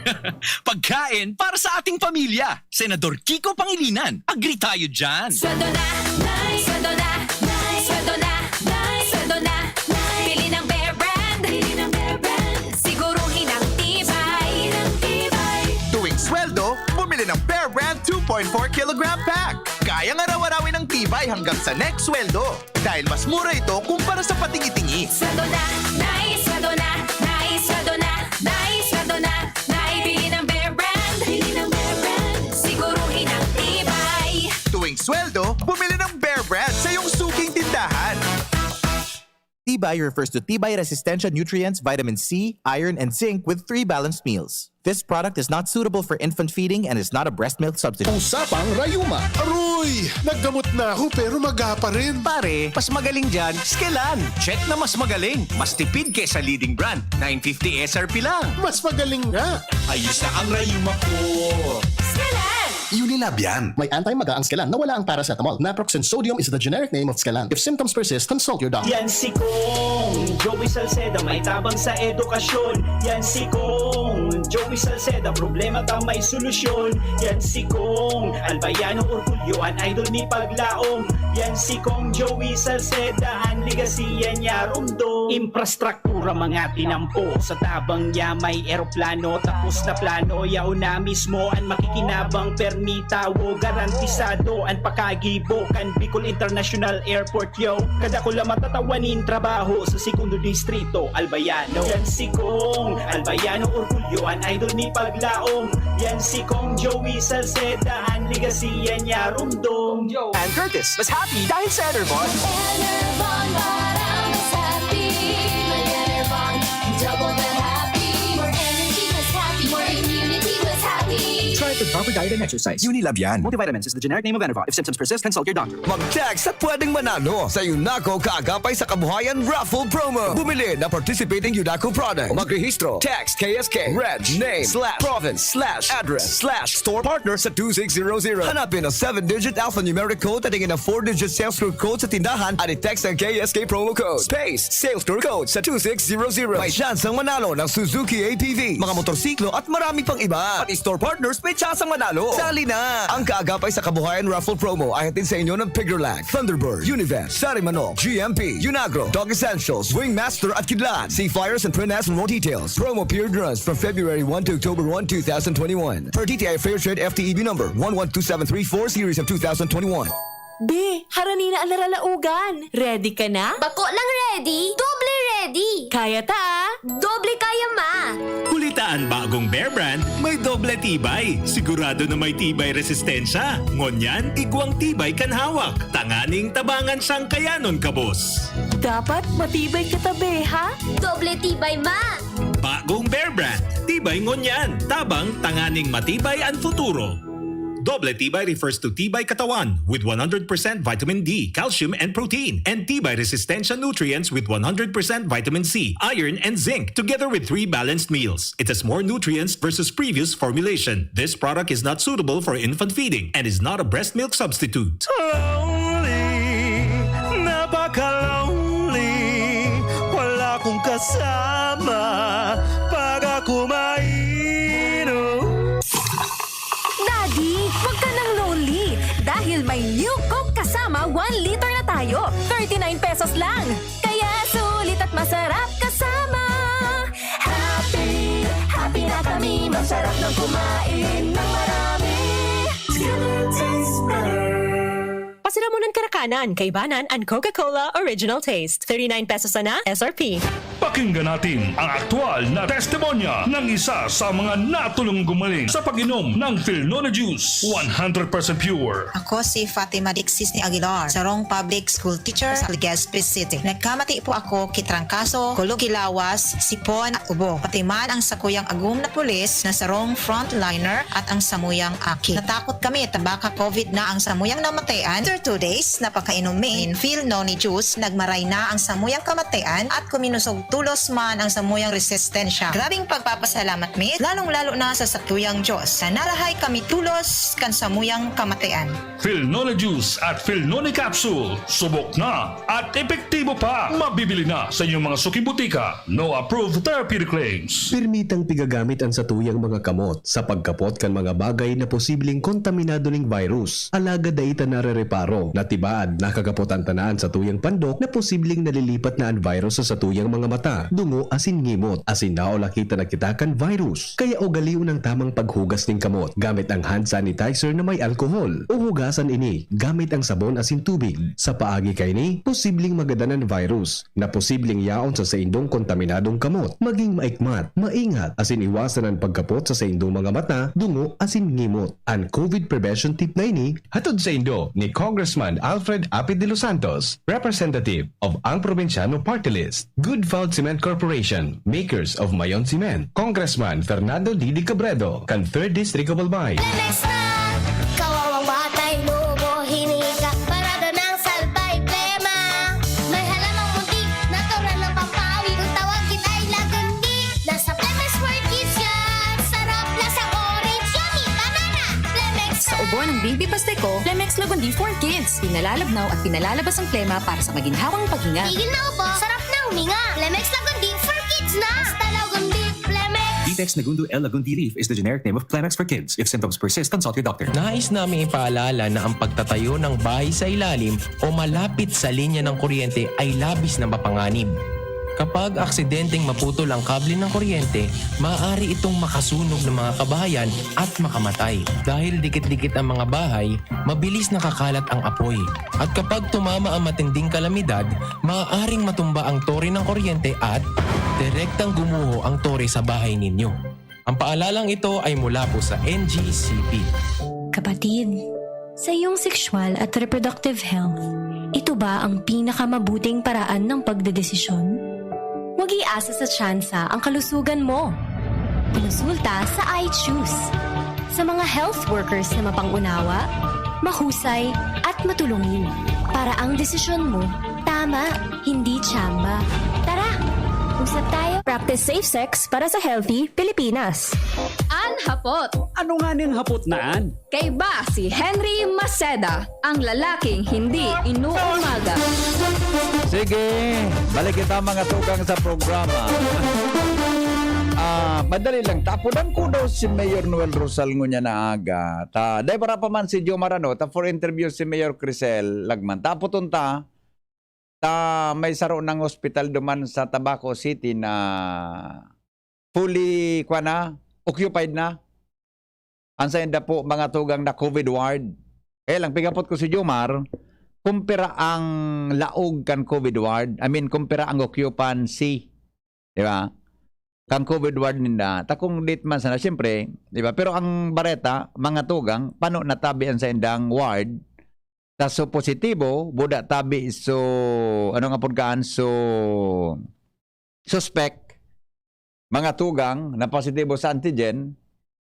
Pagkain para sa ating pamilya. Senador Kiko Pangilinan, agree tayo dyan. Sweldo na, Nay! Sweldo na, Nay! Sweldo na, Nay! Sweldo na, Nay! Bili ng Bear Brand! Bili ng Bear Brand! Siguruhin ang tibay! Ang tibay! Tuwing sweldo, bumili ng Bear Brand two point four kilogram pack. Kayang araw-arawin ang tibay hanggang sa next sweldo. Dahil mas mura ito kumpara sa patingi-tingi. Sweldo na, Nay! Sweldo na, Nay! Sweldo na, Nay! Sweldo na, Nay! Bili ng Bear Brand! Bili ng Bear Brand! Siguruhin ang tibay! Tuwing sweldo, bumili ng Bear Brand sa iyong suking tindahan. Tibay refers to Tibay Resistensya nutrients, vitamin C, iron, and zinc with three balanced meals. This product is not suitable for infant feeding and is not a breast milk substitute. Usapang Rayuma. Aroy! Naggamot na ako pero maga pa rin. Pare, mas magaling dyan, Skelan. Check na mas magaling. Mas tipid kesa leading brand. nine fifty S R P lang. Mas magaling nga. Ayos na ang rayuma ko. Skelan! Unilab yan. May anti-maga ang Skelan na wala ang paracetamol. Naproxen sodium is the generic name of Skelan. If symptoms persist, consult your doctor. Yan si Kong Joey Salceda, may tabang sa edukasyon. Yan si Kong Joey Salceda, problema ka may solusyon. Yan si Kong Albayano Orgulyo, an idol mi paglaom. Yan si Kong Joey Salceda, an legacy yan niya rumdom. Infrastruktura mga tinampo, sa tabang niya may eroplano. Tapos na plano, yaon na mismo an makikinabang. Permi tawo, garantisado an pakagibo kan Bicol International Airport, yo. Kadakula matatawanin trabaho sa Segundo Distrito, Albayano. Yan si Kong Albayano Orgulyo, an idol mi paglaom. Yan si Kong Joey Salceda, an legacy yan niya rumdom. And Curtis, mas happy dahil sa Enervon. Enervon para mas happy. May Enervon, double the happy. More energy, mas happy. More immunity, mas happy. Try it with proper diet and exercise. Unilab yan. Multivitamins is the generic name of Enervon. If symptoms persist, consult your doctor. Mag-text at pwedeng manalo sa Unako Kaagapay sa Kabuhayan Raffle Promo. Bumili ng participating Unako product. Magrehistro. Text K S K, reg, name, slash, province, slash, address, slash, store partner sa two six zero zero. Hanapin ang seven-digit alphanumeric code at ingin ang four-digit sales clerk code sa tindahan at i-text ang K S K promo code space sales clerk code sa two six zero zero. May syansang manalo ng Suzuki A T V, mga motorsiklo at marami pang iba. Pati store partners may tsansang manalo. Sali na! Ang Kaagapay sa Kabuhayan Raffle Promo ay hatid sa inyo ng Piggerlack, Thunderbird, Univest, Sarimanok, G M P, Unagro, Dog Essentials, Wingmaster at Kidlat. See flyers and print ads for more details. Promo period runs from February one to October one, two thousand twenty-one. Per D T I Fair Trade F T E B number one one two seven three four series of two thousand twenty-one. Be, harani na an naralaogan. Ready ka na? Bako lang ready, doble ready. Kaya ta, ah. Doble kaya, ma. Huli ta an bagong Bear Brand may doble tibay. Sigurado na may tibay resistensya. Ngunyan, igwang tibay kan hawak. Tanganing tabangan siyang kayanon kabos. Dapat matibay ka tabi, ha? Doble tibay man! Bagong Bear Brand. Tibay ngunyan. Tabang tanganing matibay ang futuro. Doble Tibay refers to Tibay Katawan with one hundred percent vitamin D, calcium, and protein, and Tibay Resistensya nutrients with one hundred percent vitamin C, iron, and zinc, together with three balanced meals. It has more nutrients versus previous formulation. This product is not suitable for infant feeding and is not a breast milk substitute. Lonely, napaka-lonely. Wala akong kasama pag ako mainom. Daddy, huwag ka nang lonely dahil may New Coke kasama one liter na tayo. Thirty-nine pesos lang. Kaya sulit at masarap kasama. Happy, happy na kami. Masarap nang kumain ng marami. Together tastes better. Pasiramunan karakanan, kaibanan an Coca-Cola Original Taste. Thirty-nine pesos sana, S R P. Pakinggan natin ang aktual na testimonya ng isa sa mga natulong gumaling sa pag-inom ng Filnone Juice. One hundred percent pure. Ako si Fatima Dixis ni Aguilar, sarong public school teacher sa Legazpi City. Nagkamati po ako ki trangkaso, kulog ki lawas, sipon at ubo. Pati man ang sakuyang agom na pulis na sarong frontliner at ang samuyang aki. Natakot kami ta baka COVID na ang samuyang namatayan. After two days na pagkainom mi nin Filnone Juice, nagmaray na ang samuyang kamatayan at kuminusog tulos man ang samuyang resistensya. Grabing pagpapasalamat mi, lalong-lalo na sa sakuyang Diyos, na narahay kami tulos kan samuyang kamatayan. Filnone Juice at Filnone Capsule. Subok na at epektibo pa. Mabibili na sa inyong mga suking butika. No approved therapeutic claims. Pirmitang pigagamit an satuyang mga kamot sa pagkapot kan mga bagay na posibleng kontaminado ning virus. Alagad dai ta narereparo na tibaad nakakapot an tanaan satuyang pandok na posibleng nalilipat na an virus sa satuyang mga mata, dungo asin ngimot, asin naulakita na kita kan virus. Kaya ugalion ang tamang paghugas ning kamot gamit ang hand sanitizer na may alkohol, o hugasan ini gamit ang sabon asin tubig. Sa paagi kaini, posibleng magadan an virus na posibleng yaon sa saindong kontaminadong kamot. Maging maikmat, maingat, asin iwasan an pagkapot sa saindong mga mata, dungo, asin ngimot. An COVID prevention tip na ini, hatod saindo ni Congressman Alfred Apid de los Santos, representative of Ang Probinsyano Party List. Good Found Cement Corporation, makers of Mayon Cement. Congressman Fernando Didi Cabredo, kan Third District of Albay. Lemex na! Kawawang batay, lubo, hinika, parada ng salbay, plema. May halamang muntik, natural na pampawi. Kung tawagin ay lagundi, nasa Lemex World Kids yan. Sarap, lasang orange, yummy, banana. Lemex Sa ubo ng baby basta ko, Lemex Lagundi for Kids. Pinalalabnaw at pinalalabas ang plema para sa maginhawang paghinga. Tigil na ubo, sarap na huminga. Lemex Lagundi for Kids na. Basta Lagundi, Lemex. Vitex Nagundo L. Lagundi leaf is the generic name of Plemex for kids. If symptoms persist, consult your doctor. Nais naming ipaalala na ang pagtatayo ng bahay sa ilalim o malapit sa linya ng kuryente ay labis na mapanganib. Kapag aksidenteng maputol ang kable ng kuryente, maaari itong makasunog ng mga kabahayan at makamatay. Dahil dikit-dikit ang mga bahay, mabilis nakakalat ang apoy. At kapag tumama ang matinding kalamidad, maaaring matumba ang tore ng kuryente at direktang gumuho ang tore sa bahay ninyo. Ang paalalang ito ay mula po sa N G C P. Kapatid, sa iyong sexual at reproductive health, ito ba ang pinakamabuting paraan ng pagdedesisyon? Huwag iasa sa tsansa ang kalusugan mo. Kumonsulta sa I Choose. Sa mga health workers na mapang-unawa, mahusay at matulungin para ang desisyon mo tama, hindi tsamba. Tara, usap tayo. Practice safe sex para sa healthy Pilipinas. An hapot. Ano nga ning hapot na an? Kaiba si Henry Maceda, ang lalaking hindi inuumaga. Sige, balik kita mga tugang sa programa. Ah, madali lang. Tapudan ko daw si Mayor Noel Rosal ngunya na aga. Ta, dai para pa man si Jomar ano, ta for interview si Mayor Crisel Lagman. Taputon ta, ta may saro ng ospital duman sa Tabaco City na fully, kwa na, occupied na. An sainda po mga tugang na COVID ward. Kaya lang, pigapot ko si Jomar, kumpira ang laog kan COVID ward, I mean, kumpira ang occupancy. Di ba? Kan COVID ward ninda. Ta kung dit man sana, siyempre, di ba? Pero ang bareta, mga tugang, pano natabi an saindang ward, Ta so positibo, buda tabi so, anong apod kaan, so suspek, mga tugang na positibo sa antigen,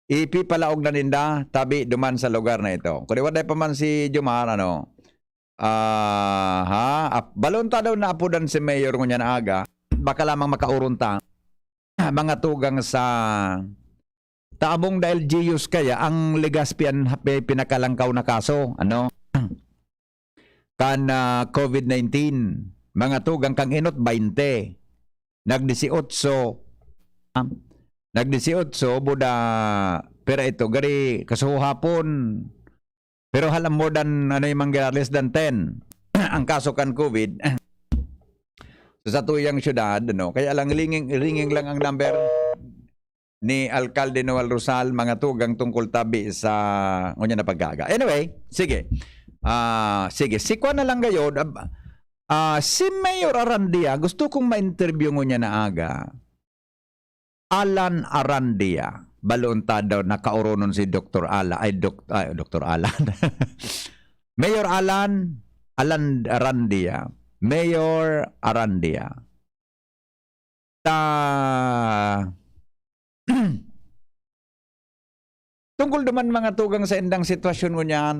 ipipalaog na ninda tabi duman sa lugar na ito. Kung iwaday pa man si Jomar, ano, ah, ha? Ap-, balon ta daw na apudan si Mayor ngunyan na aga, baka lamang makauron ta, mga tugang sa Taabong dahil G U S kaya ang Legazpi an hape pinakalangkaw na kaso, ano, kan, ah, covid nineteen. Mga tugang kang inot, baynte. Nag-disiotso, ah, nag-disiotso, buda, pira ito, gari, kasuhapon. Pero hala, more than, ano, yung mga less than ten ang kaso kan covid. So, sa tuyang syudad, ano, kaya lang ringing, ringing lang ang number ni Alkalde Noel Rosal, mga tugang tungkol tabi sa ngunyan na pagkaaga. Anyway, sige. Ah, sige, si Kwan na lang gayod, ab-, ah, si Mayor Arandia, gusto kong ma-interview ngunyan na aga. Alan Arandia, baloon ta daw nakaoronon si Doktor Ala, ay, Dok-, ay, Doktor Alan. Mayor Alan, Alan Arandia. Mayor Arandia. Ta-, tungkol duman, mga tugang, sa indang sitwasyon ngunyan,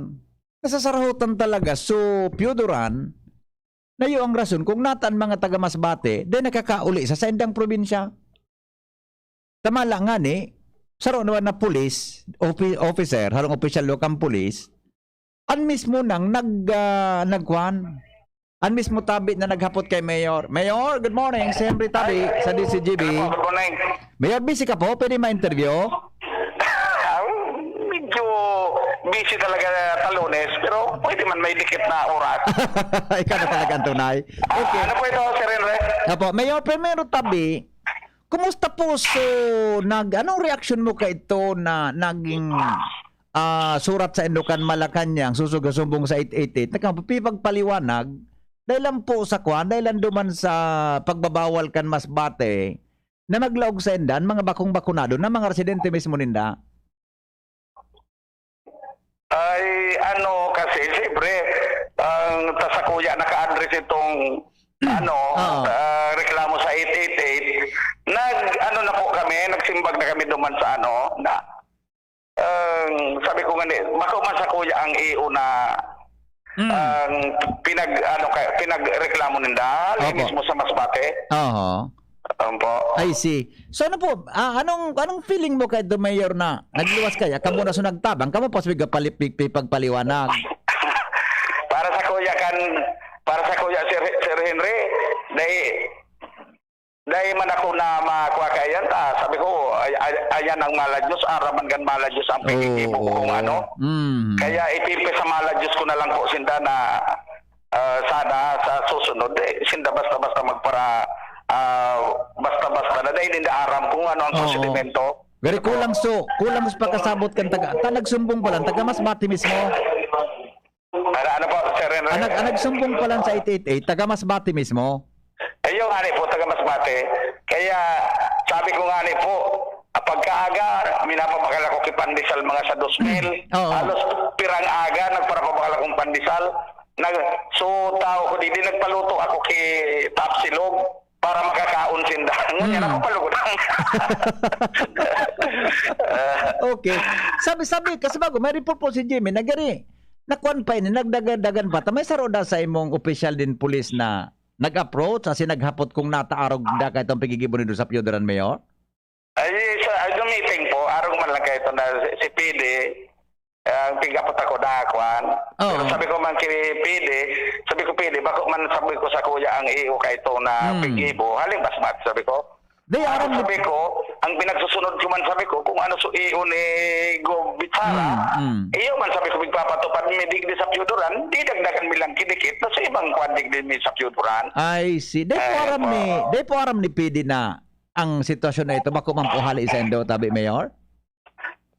nasasarahotan talaga. So, Pioduran, na iyo ang rason kung nata an mga taga Masbate, dai nakakauli sa saindang probinsya. Tamala ngani, saro naman na pulis, opi-, officer, harong opisyal kan pulis, an mismo nang nag-, ah, nagkuhan. An mismo tabi na naghapot kay Mayor, "Mayor, good morning." Si Henry Tabi sa D C G B. Hello, good morning. "Mayor, busy ka po? Pwede ma-interview?" Ah, medyo busy talaga ta Lunes, pero pwede man may dikit na oras. Ikaw na talaga ang tunay. Ah, okay. Ano po ito, Sir Henry? Apo, Mayor, primero tabi, kumusta po? So, nag-, anong reaksyon mo kaito na naging, ah, surat sa Indokan Malacañang, susog sa sumbong sa eight eight eight? Nakapipagpaliwanag, dahil lang po sa kwan, dahil lang duman sa pagbabawal kan Masbate, na naglaog sainda an mga bakong bakunado na mga residente mismo ninda? Ay, ano, kasi, siyempre, ang ta-, sakuya naka-address itong, ano, Oo. ah, reklamo sa eight eight eight, nag-, ano na po kami, nagsimbag na kami duman sa, ano, na, ang sabi ko nga ni, bako man sakuya ang E O na, Mm. ang pinag-, ano, ka-, pinagreklamo ninda, Opo. mismo sa Masbate. Oho. Opo. I see. So, ano po, ah, anong, anong feeling mo kaito, Mayor, na nagluwas kaya? Kamo na so nagtabang, kamo pa sa pagpali-, pig-, pagpaliwanag. Para sakuya kan, para sakuya, Sir, Sir Henry, dai, dai man ako na makuha kaiyan ta. Sabi ko, "Ay, ay, ayan ang mala Diyos, araman kan mala Diyos ang pinigibo ko Oo. kung ano." Mm. Kaya ipipisa mala Diyos ko na lang po sinda na, ah, sana sa susunod, eh, sinda basta-basta magpara-, ah, basta-basta na dahil hindi aram kung ano ang Oo. prosedimento. Gari, kulang so, kulang so pagkasabot kan taga, ta nagsumbong pa lang, taga Masbate mismo. Ano, ano po, Sir Henry? Ang nag-, ang nagsumbong pa lang sa eight eight eight, taga Masbate mismo. Ayun nga ni po, taga Masbate. Kaya sabi ko nga ni po, ah, pagkaaga, minapabakal ako ki pandesal mga sa dos mil. Oo. Halos pirang aga, nagparapabakal akong pandesal. Nag-, so, tao ko, di, di nagpaluto ako ki Tapsilog para makakaon sinda. Ngunyan Hmm. ako palugod. Okay. Sabi, sabi, kasi bago, may report po si Jimmy, nagari, nakuan pa ini, nagdagan-dagan pa. Ta may saro da sa imong opisyal din pulis na nag-approach, asin naghapot kung nataarog da ka itong pigigibo nindo sa Pioduran, Mayor? Ay, sa, ay, dumiting po, arog man lang kayo ito na si, si P D, ang pigapot ako na, kwan. Oo. Pero sabi ko man kay P D, sabi ko, "P D, bako man," sabi ko, "sakuya ang iyo ka ito na Hmm. pigibo, haling Masbate," sabi ko. Di, Ano aram mo sabi ko, ang pinagsusunod ko man, sabi ko, kung ano so iyo ni Gov Bichara, Hmm, hmm. iyo man, sabi ko, "pigpapatupad mi digdi sa Pioduran, di dagdagan mi lang kidikit na sa ibang kwan digdi mi sa Pioduran." I see. Di po Eh, aram ni, po. di po aram ni P D na ang sitwasyon na ito, bako man po hali sa indo, tabi, Mayor?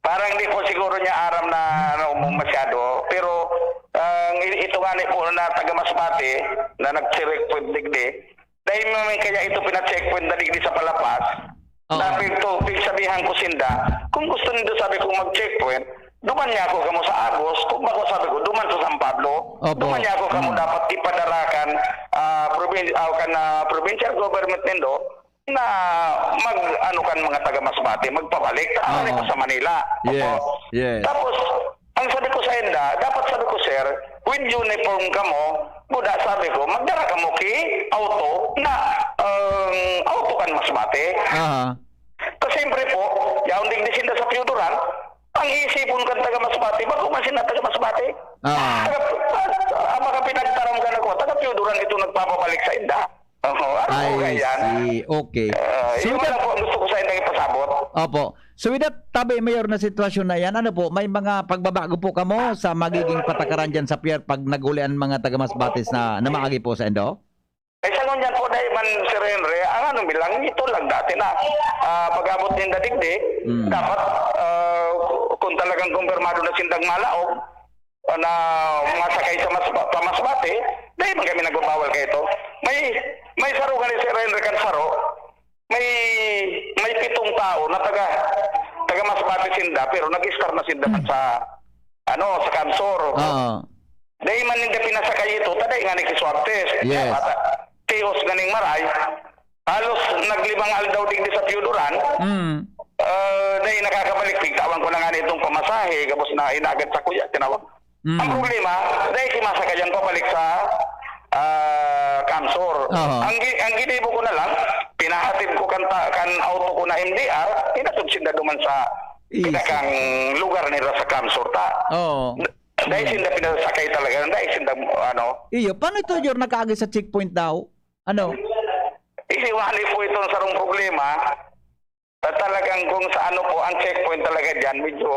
Parang di po siguro niya aram na, ano, masyado. Pero, ang i-, ito nga ni po na taga Masbate, na nag-checkpoint digdi, dahil may kaya ito pina-checkpoint na digdi sa Palapas, Oo. na pigto-, pigsabihan ko sinda, kung gusto nindo, sabi ko, mag-checkpoint, Duman niya ako kamo sa Agos, kung bako sabi ko, duman sa San Pablo. Opo. Duman niya ako kamo Mm. dapat ipadara kan, ah, provin-, ah, kan, ah, provincial government nindo na mag, ano, kan mga taga Masbate, magpabalik. Tama Oo. pa sa Manila. Yes, Opo. yes. Tapos, ang sabi ko sa inda, dapat sabi ko, "Sir, with uniform kamo, buda," sabi ko, "magdara kamo ki auto na, um, auto kan Masbate." Aha. Ta siyempre po, yaon digdi sinda sa Pioduran, ang iisipon kan taga Masbate, bako man sinda taga Masbate. Ah. Taga, ah, ah, baka pinagtaram ka na ko, taga Pioduran ito nagpapabalik sa inda. Oo, ano I po kaya yan? see. Okay. Ah, So, yun with that lang po ang gusto ko sa inda ipasabot. Opo. So, with that, tabi, Mayor, na sitwasyon na yan, ano po, may mga pagbabago po kamo sa magiging patakaran dyan sa pier pag nag-uli ang mga taga Masbate na namaagi po sa indo? Eh, sa ngunyan po, dahil man, Sir Henry, ang ano, bilang ito lang dati na, ah, pag-abot din dadigdi, Mm. dapat, ah, kung talagang kumpirmado na sindang malaog, ah, na masakay sa mas, pa Masbate, dahil man kami nagbabawal kayo ito. May, may saro ka ni Sir Henry kan saro, may, may pitong tao na taga, taga Masbate sinda, pero nag-start na sinda Mm. sa, ano, sa Kamsor. Oo. Dahil man ninda pinasakay ito, ta dai nga nag-swab test. Yes. Bata, chaos nga ning maray. Halos naglimang aldaw digdi sa Pioduran. Mm. Ah, dahil nakakabalik, pigtawan ko na nga nitong pamasahe, gabos na inagad sa kuya, tinawag. Mm. Ang problema, dahil kimasakay yan pabalik sa, ah, Kamsor. Aha. Ang gi-, ang ginibo ko na lang, pinahatid ko kan ta-, kan auto ko na M D R, hinatod sinda duman sa Easy. pinakang lugar nila sa Kamsor ta. Oo. Dahil sinda pinasakay talaga, dahil sinda, ano. Iyo, paano ito, Jor, nakaagi sa checkpoint daw? Ano? Isiwali po itong sarong problema. Ta-, talagang kung sa ano po, ang checkpoint talaga dyan, medyo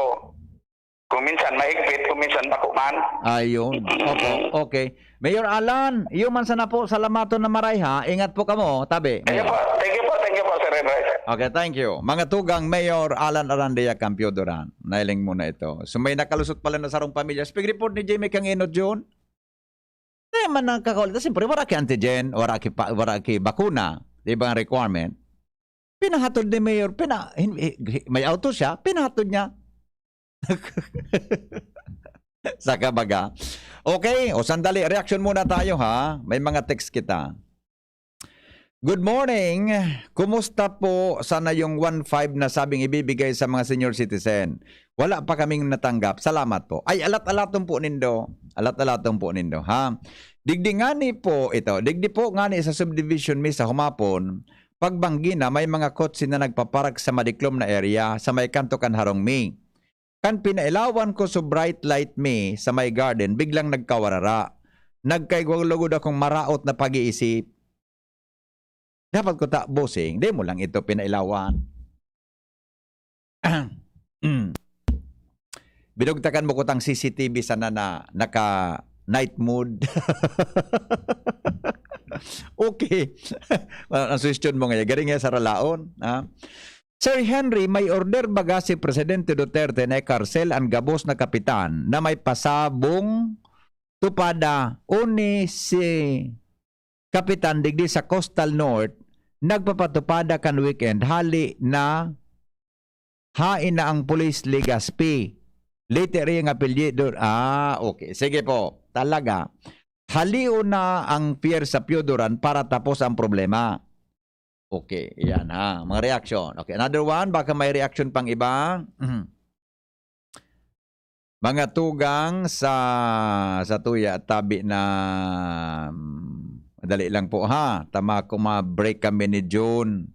kung minsan mahigpit, kung minsan bako man. Ayun. Opo. Okay. Mayor Alan, iyo man sana po, salamaton na maray, ha. Ingat po kamo, tabi. Thank you Mayor. po. Thank you po. Thank you po, Sir Henry. Okay, thank you. Mga tugang, Mayor Alan Arandia Campio Duran. Nailing muna ito. So, may nakalusot pala na sarong pamilya. Speak report ni Jimmy Kangino, Jun. Di man nakakauli. Siyempre, wala ki antigen, wala ki pa, wala ki bakuna. Di ba ang requirement? Pinahatod ni Mayor, pina-, hin-, hi-, hi-, may auto siya, pinahatod niya. Saka baga. Okay, o sandali, reaction muna tayo, ha. May mga text kita. Good morning. Kumusta po sana yung one five na sabing ibibigay sa mga senior citizen? Wala pa kaming natanggap. Salamat po. Ay, alat-alaton po nindo. Alat-alaton po nindo, ha? Digdi ngani po ito. Digdi po ngani sa subdivision mi sa Humapon, pagbanggi na may mga kotse na nagpapark sa madiklom na area sa may kanto kan harong mi. Kan pinailawan ko so bright light mi sa may garden, biglang nagkawarara. Nagkaigwa lugod akong maraot na pag-iisip. Dapat ko ta, bossing, di mo lang ito pinailawan. Mm. Binugtakan mo ko tang C C T V sana na naka night mode. Okay. Ang suhestyon mo ngayon, galing nga sa ralaon, ha? Sir Henry, may order baga si Presidente Duterte na ikarsel an gabos na kapitan na may pasabong tupada, uni si kapitan digdi sa Coastal North nagpapatupada kan weekend, hali na hain na ang Police Legazpi. Leyte rin ang apelyido. Ah, okay. Sige po. Talaga. Halio na ang pier sa Pioduran para tapos ang problema. Okay, yan ha. Mga reaction. Okay, another one. Baka may reaction pang iba. Mhm. Mga tugang sa, sa tuya at tabi na, mm, madali lang po ha. Tama ko ma-break kami ni June.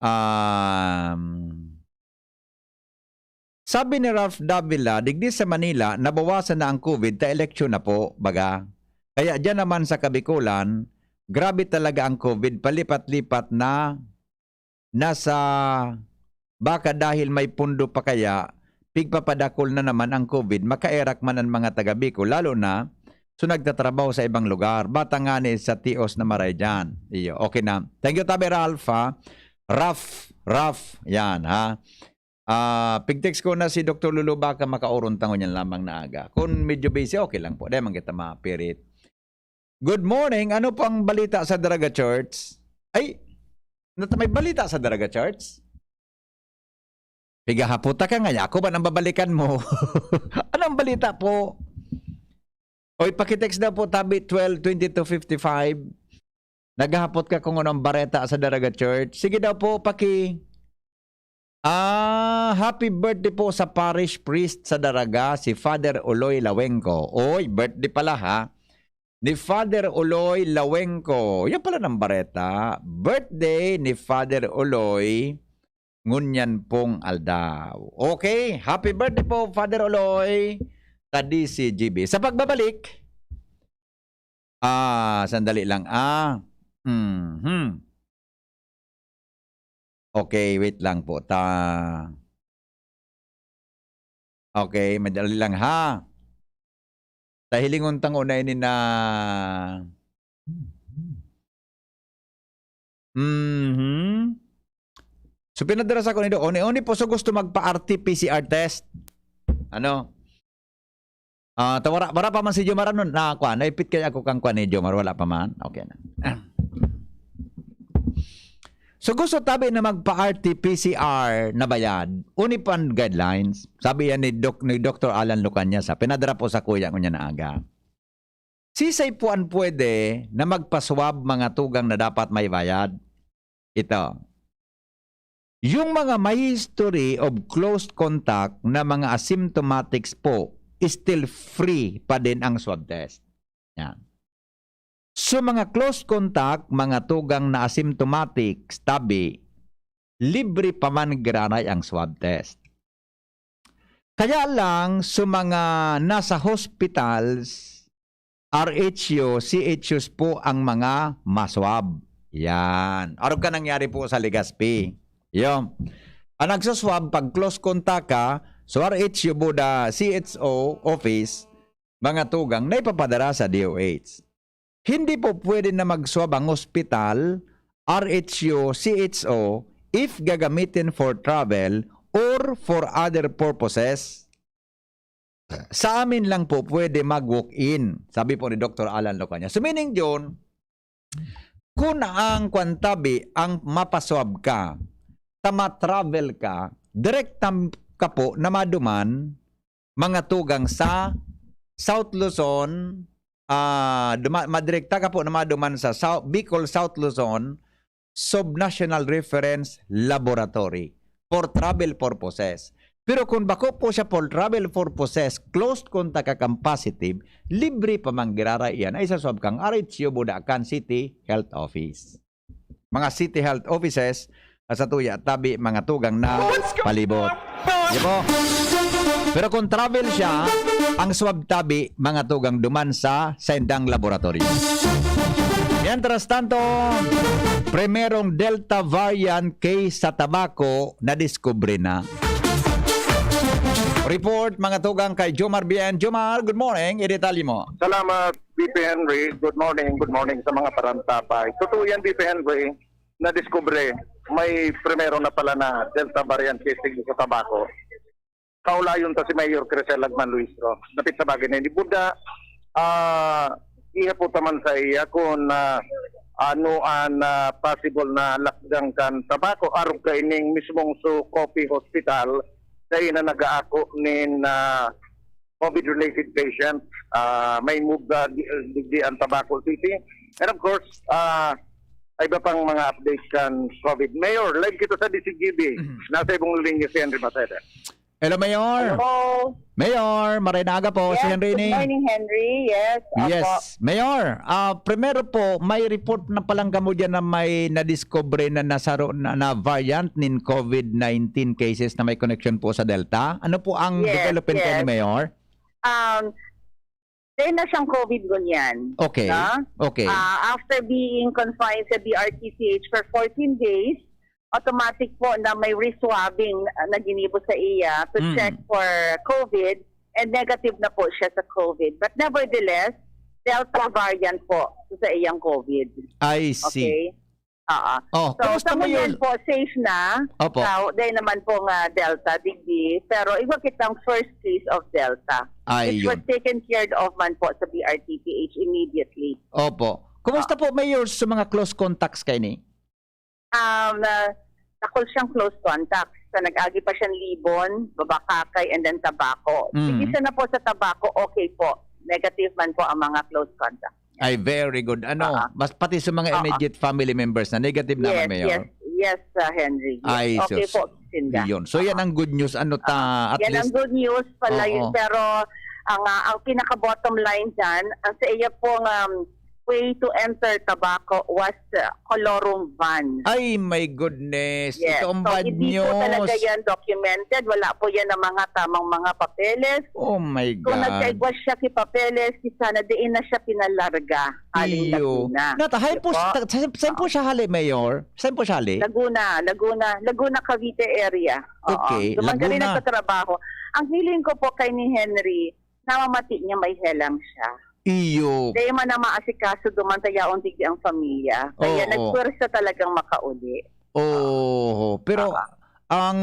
Um, sabi ni Ralph Davila, digdi sa Manila, nabawasan na ang COVID, ta eleksyon na po, baga. Kaya diyan naman sa Kabikulan, grabe talaga ang COVID, palipat-lipat na nasa, baka dahil may pundo pa kaya, pigpapadakol na naman ang COVID, makaerak man ang mga taga Bicol, lalo na so nagtatrabaho sa ibang lugar. Bata nga ni sa tios na maray dyan. Iyo, okay na. Thank you, Tabi Ralph, ha? Ralph, Ralph, yan, ha? Ah, pigtext ko na si Doktor Lulu, baka makaoron tango niyan lamang na aga. Kung medyo busy, okay lang po. Di man kita mapirit. Good morning. Ano pang balita sa Daraga Church? Ay, nat-, may balita sa Daraga Church? Pigahaputa ka nga, ako ba nang babalikan mo? Anong balita po? Oy, paki-text daw po, tabi twelve twenty-two fifty-five. Naghahapot ka kung anong bareta sa Daraga Church. Sige daw po, paki-, ah, happy birthday po sa parish priest sa Daraga, si Father Oloy Lawengco. Oy, birthday pala ha. Ni Father Oloy Lawengco. Yan pala ng bareta. Birthday ni Father Oloy ngunyan pong aldaw. Okay, happy birthday po, Father Oloy, sa D C G B. Sa pagbabalik, ah, sandali lang, ah. Mhm. Okay, wait lang po. Ta-, okay, madali lang, ha. Ta hilingon ta ngona ini na, mhm. So, pinadara sa ako nindo, oni-oni po, so gusto magpa-R T P C R test. Ano? Ah, ta wara, wara pa man si Jomar, ano, na, kwan, naipit kaya ako kang kwan ni Jomar, wala pa man? Okay na. So, gusto tabi na magpa-R T P C R na bayad, oni pa an guidelines. Sabi yan ni Doc-, ni Doktor Alan Lucanya sa, pinadara po sa kuya ko niya na aga. Sisay po an pwede na magpa-swab mga tugang na dapat may bayad? Ito. Yung mga may history of close contact na mga asymptomatics po, still free pa din ang swab test. Yan. So, mga close contact, mga tugang na asymptomatics, tabi, libre pa man giraray ang swab test. Kaya lang, sa mga nasa hospitals, R H U, C H Us po ang mga maswab. Yan. Arog ka nangyari po sa Legazpi. Yung, ang nagsuswab, pag close contact ka, so R H U, buda, C H O office, mga tugang na ipapadara sa D O H. Hindi po pwede na magswab ang ospital, R H U, C H O, if gagamitin for travel or for other purposes. Sa amin lang po pwede mag-walk-in, sabi po ni Doktor Alan Lucanya. So, meaning, John, kung ang kwantabi, ang mapaswab ka, ta ma-travel ka, direkta ka po na maduman, mga tugang sa South Luzon, ah, duma-, madirekta ka po na maduman sa South, Bicol, South Luzon, Subnational Reference Laboratory for travel purposes. Pero kung bako po siya for travel purposes, closed contact ka kan positive, libre pa man giraray iyan. Ay, sa swab kang R H U, buda kan City Health Office. Mga City Health Offices, sa tuya, tabi, mga tugang na palibot. Di po? Pero kung travel siya, ang swab tabi, mga tugang duman sa sendang laboratorio. Mientras tanto, primerong Delta variant case sa Tabaco nadiskubre na. Report, mga tugang, kay Jomar Bien. Jomar, good morning. Idetalye mo. Salamat, V P Henry. Good morning, good morning sa mga parantabay. Totoo yan, V P Henry. Nadiskubre, may primero na pala na Delta variant case sa Tabaco. Kaulayon ta si Mayor Crisel Lagman Luistro. Dapit sa bagay na ini. Buda, ah, ihapot ta man sa iya kung, ah, ano an, ah, possible na lockdown kan Tabaco, arog kaining mismong sa Coffee Hospital, dai na nag-aako nin, ah, COVID-related patient, ah, may move, ah, di, di, di ang Tabaco City. And of course, ah, iba pang mga updates kan COVID. Mayor, live kita sa D C G B. Mhm. Nasa ibong linya si Henry Maceda. Hello, Mayor. Hello. Mayor, maray na aga po. Si Yes, Henry good ini. morning, Henry. Yes, opo. Yes. Mayor, ah, primero po, may report na palang kamo dyan na may nadiskubre na nasaro-, na, na variant nin COVID nineteen cases na may connection po sa Delta. Ano po ang Yes, development kayo ni yes. Mayor? Um, Dai na siyang COVID ngunyan, Okay. no? Okay. Ah, after being confined sa D R T C H for fourteen days, automatic po na may reswabbing, ah, na ginibo sa iya to Mm. check for COVID, and negative na po siya sa COVID. But nevertheless, Delta variant po sa iyang COVID. I see. Okay? Oo. Oh, So, kumusta sa mo ngunyan yun? po, safe na. Opo. Sa, dahil naman po nga Delta, digdi. Pero igwa kitang first case of Delta. Which Ayun. was taken care of man po sa B R T P H immediately. Opo. Kumusta Ah. po, Mayor, sa mga close contacts kayo ni? Um, ah, takol siyang close contacts. So, nag-agi pa siyang Libon, Babakakay, and then Tabaco. Mm. Sige, siya na po sa Tabaco, okay po. Negative man po ang mga close contact. Ay, very good. Ano, Oo. mas pati sa mga Oo. immediate family members na negative naman, Yes, Mayor? yes, yes, uh, Henry. Yes. Ay, Okay sus. po, Sinda. Yun. So, yan Oo. ang good news. Ano ta, Oo. at Yan ang least good news pala yun. Oo. Pero, ang, ah, ang pinaka-bottom line dyan, ang sa iya pong, um, way to enter Tabaco was, uh, colorum van. Ay, my goodness. Yes. Ito ang So, bad hindi po talaga news. yan documented. Wala po yan ang mga tamang mga papeles. Oh my Kung God. nagkaigwa siya ki papeles, ki sana diin na siya pinalarga. Aling Iyo. Laguna. Nata, hain po, Opo. ta-, sa-, saan po siya hali, Mayor? Saan po siya hali? Laguna, Laguna, Laguna, Cavite area. Oo. Okay, Duman kami Laguna. nagtatrabaho. Ang hiling ko po kay ni Henry, namamati niya may helang siya. Iyo. Dahil man na maasikaso duman sa yaon digdi ang pamilya. Kaya Oo. nagpwersa talagang makauli. Oo. Pero Oo. ang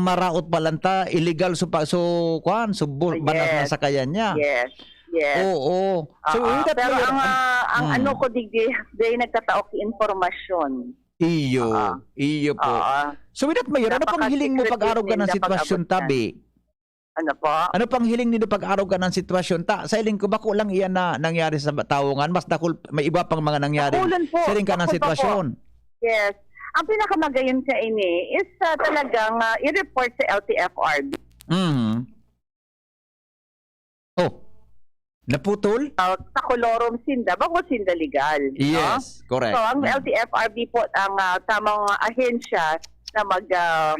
maraot pa lang ta, illegal so pa-, so, kuwan, so bu-, Oh, banat na yes. sakayan niya. Yes. Yes. Oo. So, Oo. with that, Pero Mayor, ang, an-, ah, ang mm. ano ko digdi, dahil nagtatao ki impormasyon. Iyo. Oo. Iyo po. Oo. So, with that, Mayor, ano pang hiling mo Napaka-secretive pag-arog ka ng ninda sitwasyon, pag-abot yan. tabi? Ano po? Ano pang hiling nindo pag-arog ka ng sitwasyon? Ta, sa hiling ko, bako lang iyan na nangyari sa Taongan. Mas dakul, may iba pang mga nangyari. Dakulan po. Sa hiling ka ng Dakul pa po. sitwasyon. Yes. Ang pinakamagayon sa ini is, ah, talagang, ah, i-report sa L T F R B. Mhm. Oh. Naputol? Ah, sa colorum sinda, bako sinda legal, no? Yes, correct. So, ang Mm. L T F R B po ang, ah, tamang ahensya na mag, ah,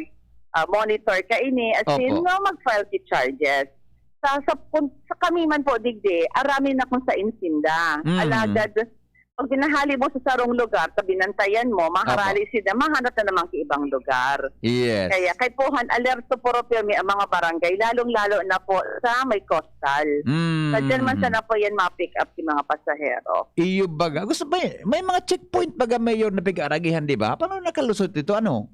ah, monitor kaini, as in, Opo. no, mag-file ki charges. Sa, sa, kung, sa kami man po, digdi, arami na kung sain sinda. Mm. Alagad, pag binahali mo sa sarong lugar, sa binantayan mo, maharali Opo. sinda, mahanap na naman ki ibang lugar. Yes. Kaya kaipuhan, alerto puro pirmi ang mga barangay, lalong-lalo na po sa may coastal. Mm. Sa dyan man sana po yan ma-pick up si mga pasahero. Iyo baga. Gusto ba, may mga checkpoint baga, Mayor, na pig-aragihan, di ba? Paano nakalusot ito? Ano?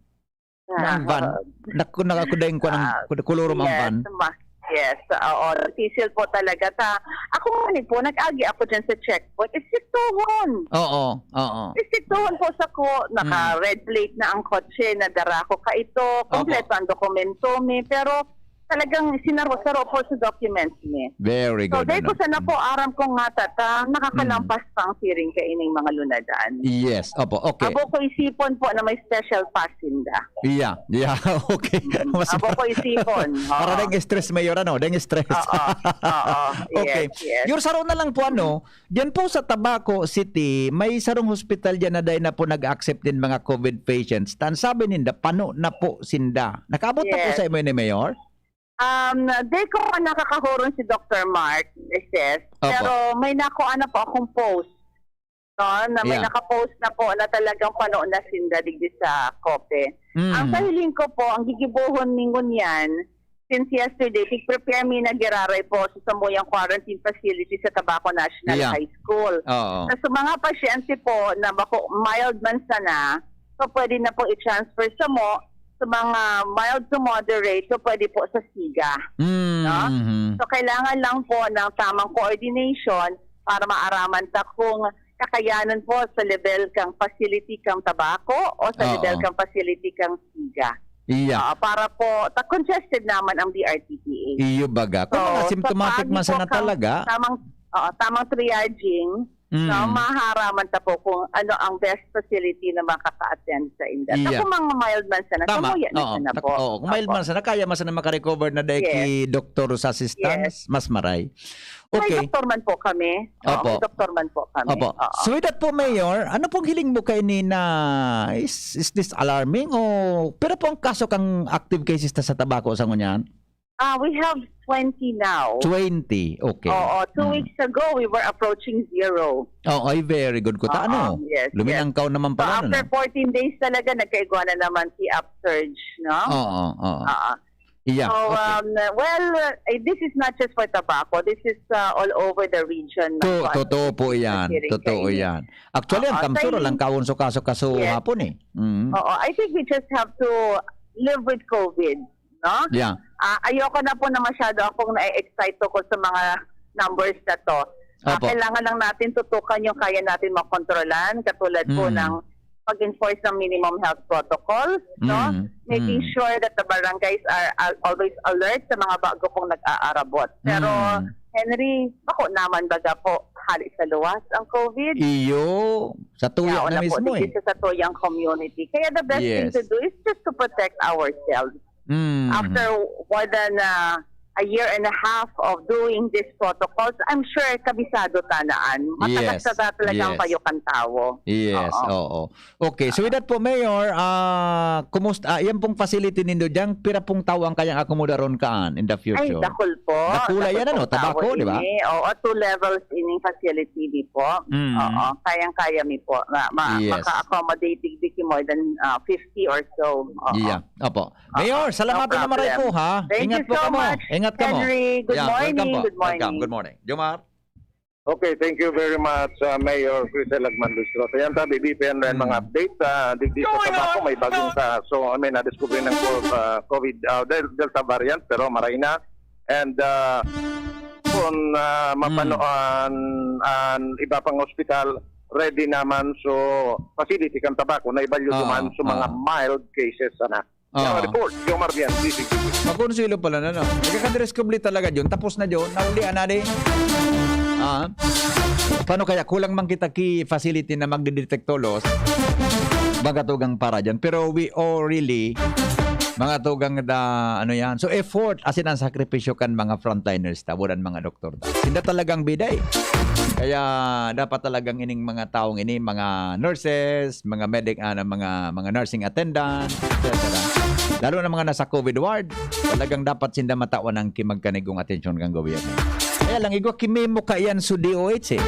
Na ang van? Ah, Naku, nakakudaing ko ng ah, kolorum ang yes, van? ma-, yes, oo, difícil po talaga. Ta-, ako nga ni po, nag-agi ako dyan sa checkpoint. Istriktuhon. Oo, oo. Istriktuhon po sa ko, naka-red Mm. plate na ang kotse, nadara ko kaito, Opo. kompleto ang dokumento mi, pero talagang sinaro-saro po sa documents mi. Very So, good, dahil ano? ko sana po, Mm. aram ko nga, tata, nakakalampas Mm. pa ang siring kaining mga lunadan. Yes, opo, okay. Abo ko isipon po na may special pass sinda. Yeah, yeah, okay. Mm. Mas Abo ko isipon, Para oo. ding stress, Mayor, ano? Ding stress. Oo, oo. Okay. Yes, yes. Your saro na lang po, ano, diyan po sa Tabaco City, may sarong hospital diyan na dai na po nag-accept din mga covid patients. Tan sabi ninda, pano na po sinda. Nakaabot na po Yes. sa imo ni Mayor? Um, di ko pa nakakahuron si Doctor Mark Meses, Opo. pero may nakuha na po akong post, no, na may Yeah. nakapost na po na talagang pano na sinda digdi sa COPE. Mm. Ang sa hiling ko po, ang gigibohon mi ngunyan, since yesterday, tig-prepare mi na giraray po sa samuyang quarantine facility sa Tabaco National Yeah. High School. Oo. Sa, sa mga pasyente po na bako, mild man sana, so pwede na po i-transfer sa mo, sa mga mild to moderate, so pwede po sa SIGA. Mm. No? So, kailangan lang po ng tamang coordination para maaraman ta kung kakayanan po sa level kang facility kang Tabaco o sa Oo. level kang facility kang SIGA. Iya. Ah, para po, ta-, congested naman ang B R T T A. Iyo baga. Kung So, mga symptomatic sa man sana kang talaga. tamang, oo, tamang triaging, Mm. no, maharaman ta po kung ano ang best facility na makaka-attend sa inda. Iya. Sa kung mga mild man sana, Tama. samuya na Oo. sana Nak-, po. oo. Kung mild Opo. man sana, kaya man sana makarecover na dahil Yes. ki doktor sa assistance, Yes. mas maray. May Okay. doktor man po kami. Oo, Opo. may doktor man po kami. Opo. Oo. So with that po, Mayor, ano pong hiling mo kaini na is, is this alarming o pero po ang kaso kang active cases ta sa Tabaco sa ngunyan? Ah, we have twenty now. Twenty, okay. Oo, two Mm. weeks ago, we were approaching zero. Oo, ay, very good ko ta, Oo, ano? yes, Luminangkaw yes. naman So, pala, after ano? fourteen days talaga, nagkaigwa na naman si upsurge, no? Oo, oo. Oo. Yeah, So, okay. um, well, uh, eh, this is not just for Tabaco. This is, uh, all over the region. To-, Nagkuan totoo po sa yan. siring Totoo kainit. yan. Actually, ang Oo, Kamsur, sa walang kaon so kaso-kaso Yes. hapon eh. Mm. Oo, I think we just have to live with COVID, no? Yeah. Ah, ayoko na po na masyado akong na-excite ako sa mga numbers na to. Ah, Opo. kailangan lang natin tutukan yung kaya natin makontrolan, katulad po Mm. ng pag-enforce ng minimum health protocols, no? Mm, Making mm. sure that the barangays are al- always alert sa mga bago pong nag-aarabot. Pero, Mm. Henry, bako naman baga po, hali sa luwas ang COVID. Iyo, sa tuya Yaon na na po, mismo eh. Digdi sa tuyang community. Kaya the best thing Yes. to do is just to protect ourselves. Mm. After more than uh, a year and a half of doing these protocols, I'm sure kabisado tanaan. Matagas Yes. na talagang Yes. payo kan tawo. Yes, Oo. Oo. Okay, so with that po, Mayor, ah, kumusta, ah, yan pong facility nindo diyan, pira pong tao ang kayang akomodaron kaan in the Ay, future? dakul po. Dakula yan, Dakul ano? pong tao Tabaco, di ba? ini. Oo, two levels ining facility di po. Mm. Oo, kayang-kaya mi po. Ma, ma, Yes. Maka-accommodate digdi ki more than uh, fifty or so. Oo. Yeah, opo. Ah, Mayor, no salamat na maray problem. po, ha? Thank Ingat you po so kamo. much, Ingat kamo. Henry. Good Yeah, welcome morning. po. Good morning. Welcome. Good morning. Jomar? Okay, thank you very much, uh, Mayor Crisel Agman Luistrosa. Yan tabi, B P N rin Mm. mga update. Uh, digdi sa Tabaco, may bagong kaso. I mean, na-discover ng co- uh, COVID, uh, Del- Delta variant, pero maray na. And uh, kung uh, mapano Mm. an, an iba pang ospital, ready naman so facility kan Tabaco na ibalyo Oo, duman sa mga oo. mild cases sana. Oo. Yan ang report, Jomar Bian, D C G. Makonsuelo pala na, no? Nagkakadreskobli talaga yun. Tapos na yun. Naulian na, di. Ah. Paano kaya? Kulang man kita ki facility na magdidetect tolos. Mga tugang para dyan. Pero we all really, mga tugang da, ano yan. So effort, asin ang sakripisyo kan mga frontliners, taburan mga doktor. Sinda talagang biday. Kaya dapat talagang ining mga taong ini, mga nurses, mga medic, ano, mga, mga nursing attendant, et cetera. Lalo na mga nasa COVID ward, talagang dapat sinda matawan ang kimagkanigong atensyon kan gobyerno. Kaya lang, igwa kimimo ka yan sa D O H eh.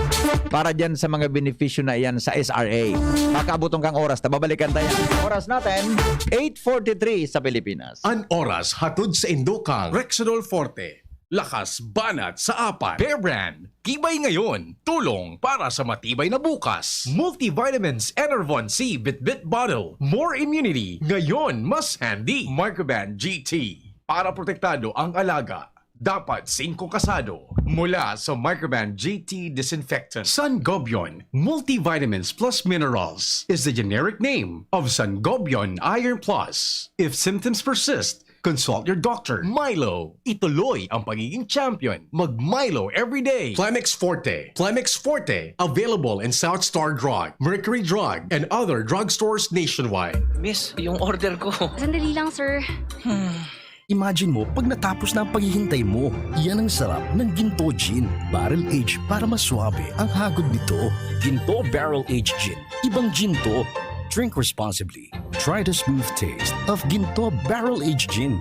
Para dyan sa mga benepisyo na yan sa S R A. Makaaboton kang oras, tababalikan tayo. Oras natin, eight forty-three sa Pilipinas. An oras hatod sa indokang Rexidol Forte. Lakas banat sa apat. Bear Brand. Tibay ngayon, tulong para sa matibay na bukas. Multivitamins Enervon C Bitbit Bottle. More immunity, ngayon mas handy. Microban G T. Para protektado ang alaga, dapat singko kasado. Mula sa Microban G T Disinfectant. Sangobion Multivitamins Plus Minerals is the generic name of Sangobion Iron Plus. If symptoms persist, consult your doctor. Milo, ituloy ang pagiging champion. Mag Milo every day. Plemex Forte. Plemex Forte, available in South Star Drug, Mercury Drug, and other drugstores nationwide. Miss, yung order ko. Sandali lang, sir. Imagine mo, pag natapos na ang paghihintay mo, yan ang sarap ng Ginto Gin. Barrel aged para mas suabe ang hagod nito. Ginto Barrel Aged Gin. Ibang Ginto. Drink responsibly. Try the smooth taste of Ginto Barrel Aged Gin.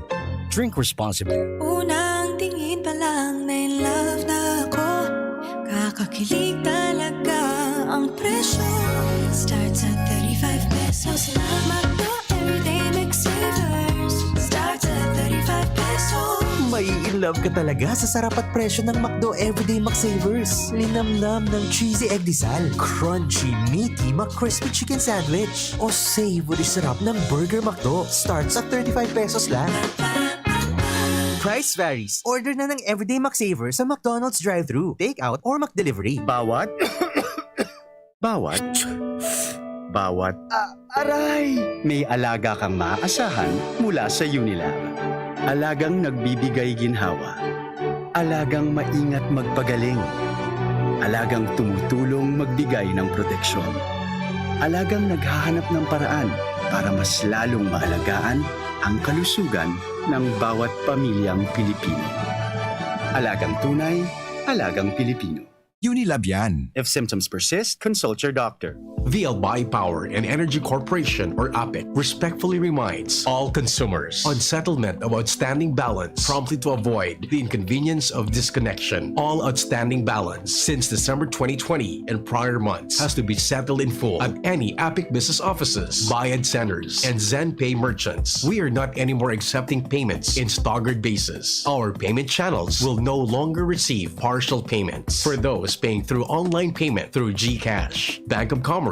Drink responsibly. Unang tingin pa lang na in love na ako. Kakakilig talaga ang presyo. Starts at thirty-five pesos lang. McDo Everyday McSavers. Starts at thirty-five pesos. Mai-in love ka talaga sa sarap at presyo ng McDo Everyday McSavers. Linamnam ng cheesy egg disal, crunchy, meaty, McCrispy chicken sandwich, o savory sarap ng Burger McDo. Starts at thirty-five pesos lang. Price varies. Order na ng Everyday McSavers sa McDonald's drive-thru, take-out, or McDelivery. Bawat, bawat, bawat. Ah, aray! May alaga kang maaasahan mula sa Unilab. Alagang nagbibigay ginhawa. Alagang maingat magpagaling. Alagang tumutulong magbigay ng proteksyon. Alagang naghahanap ng paraan para mas lalong maalagaan ang kalusugan ng bawat pamilyang Pilipino. Alagang tunay, alagang Pilipino. Unilab yan. If symptoms persist, consult your doctor. The Albay Power and Energy Corporation, or APEC, respectfully reminds all consumers on settlement of outstanding balance promptly to avoid the inconvenience of disconnection. All outstanding balance since December twenty twenty and prior months has to be settled in full at any APEC business offices, Bayad Centers, and ZenPay merchants. We are not anymore accepting payments in staggered basis. Our payment channels will no longer receive partial payments. For those paying through online payment through GCash, Bank of Commerce,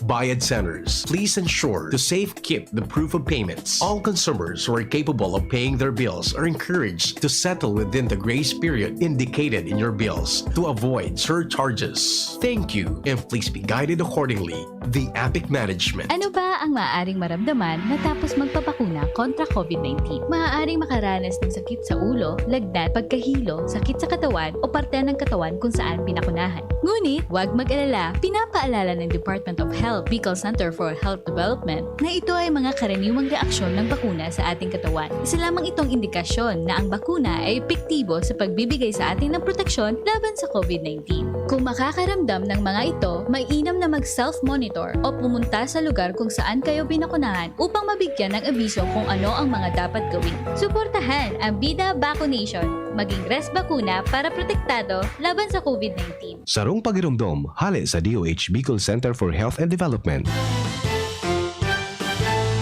Bayad centers. Please ensure to safe keep the proof of payments. All consumers who are capable of paying their bills are encouraged to settle within the grace period indicated in your bills to avoid surcharges. Thank you, and please be guided accordingly. The Apic Management. Ano ba ang maaaring maramdaman matapos magpabakuna kontra COVID nineteen? Maaaring makaranas ng sakit sa ulo, lagnat, pagkahilo, sakit sa katawan o parte ng katawan kung saan pinakunahan. Ngunit, huwag mag-alala, pinapaalala ng Department of Health, Bicol Center for Health Development, na ito ay mga karaniwang reaksyon ng bakuna sa ating katawan. Isa lamang itong indikasyon na ang bakuna ay epektibo sa pagbibigay sa atin ng proteksyon laban sa COVID nineteen. Kung makakaramdam ng mga ito, mainam na mag-self-monitor o pumunta sa lugar kung saan kayo binakunahan upang mabigyan ng abiso kung ano ang mga dapat gawin. Suportahan ang Bida Vaccination. Maging res bakuna para protektado laban sa COVID nineteen. Sarong pagiromdom, hale sa D O H Bicol Center for Health and Development.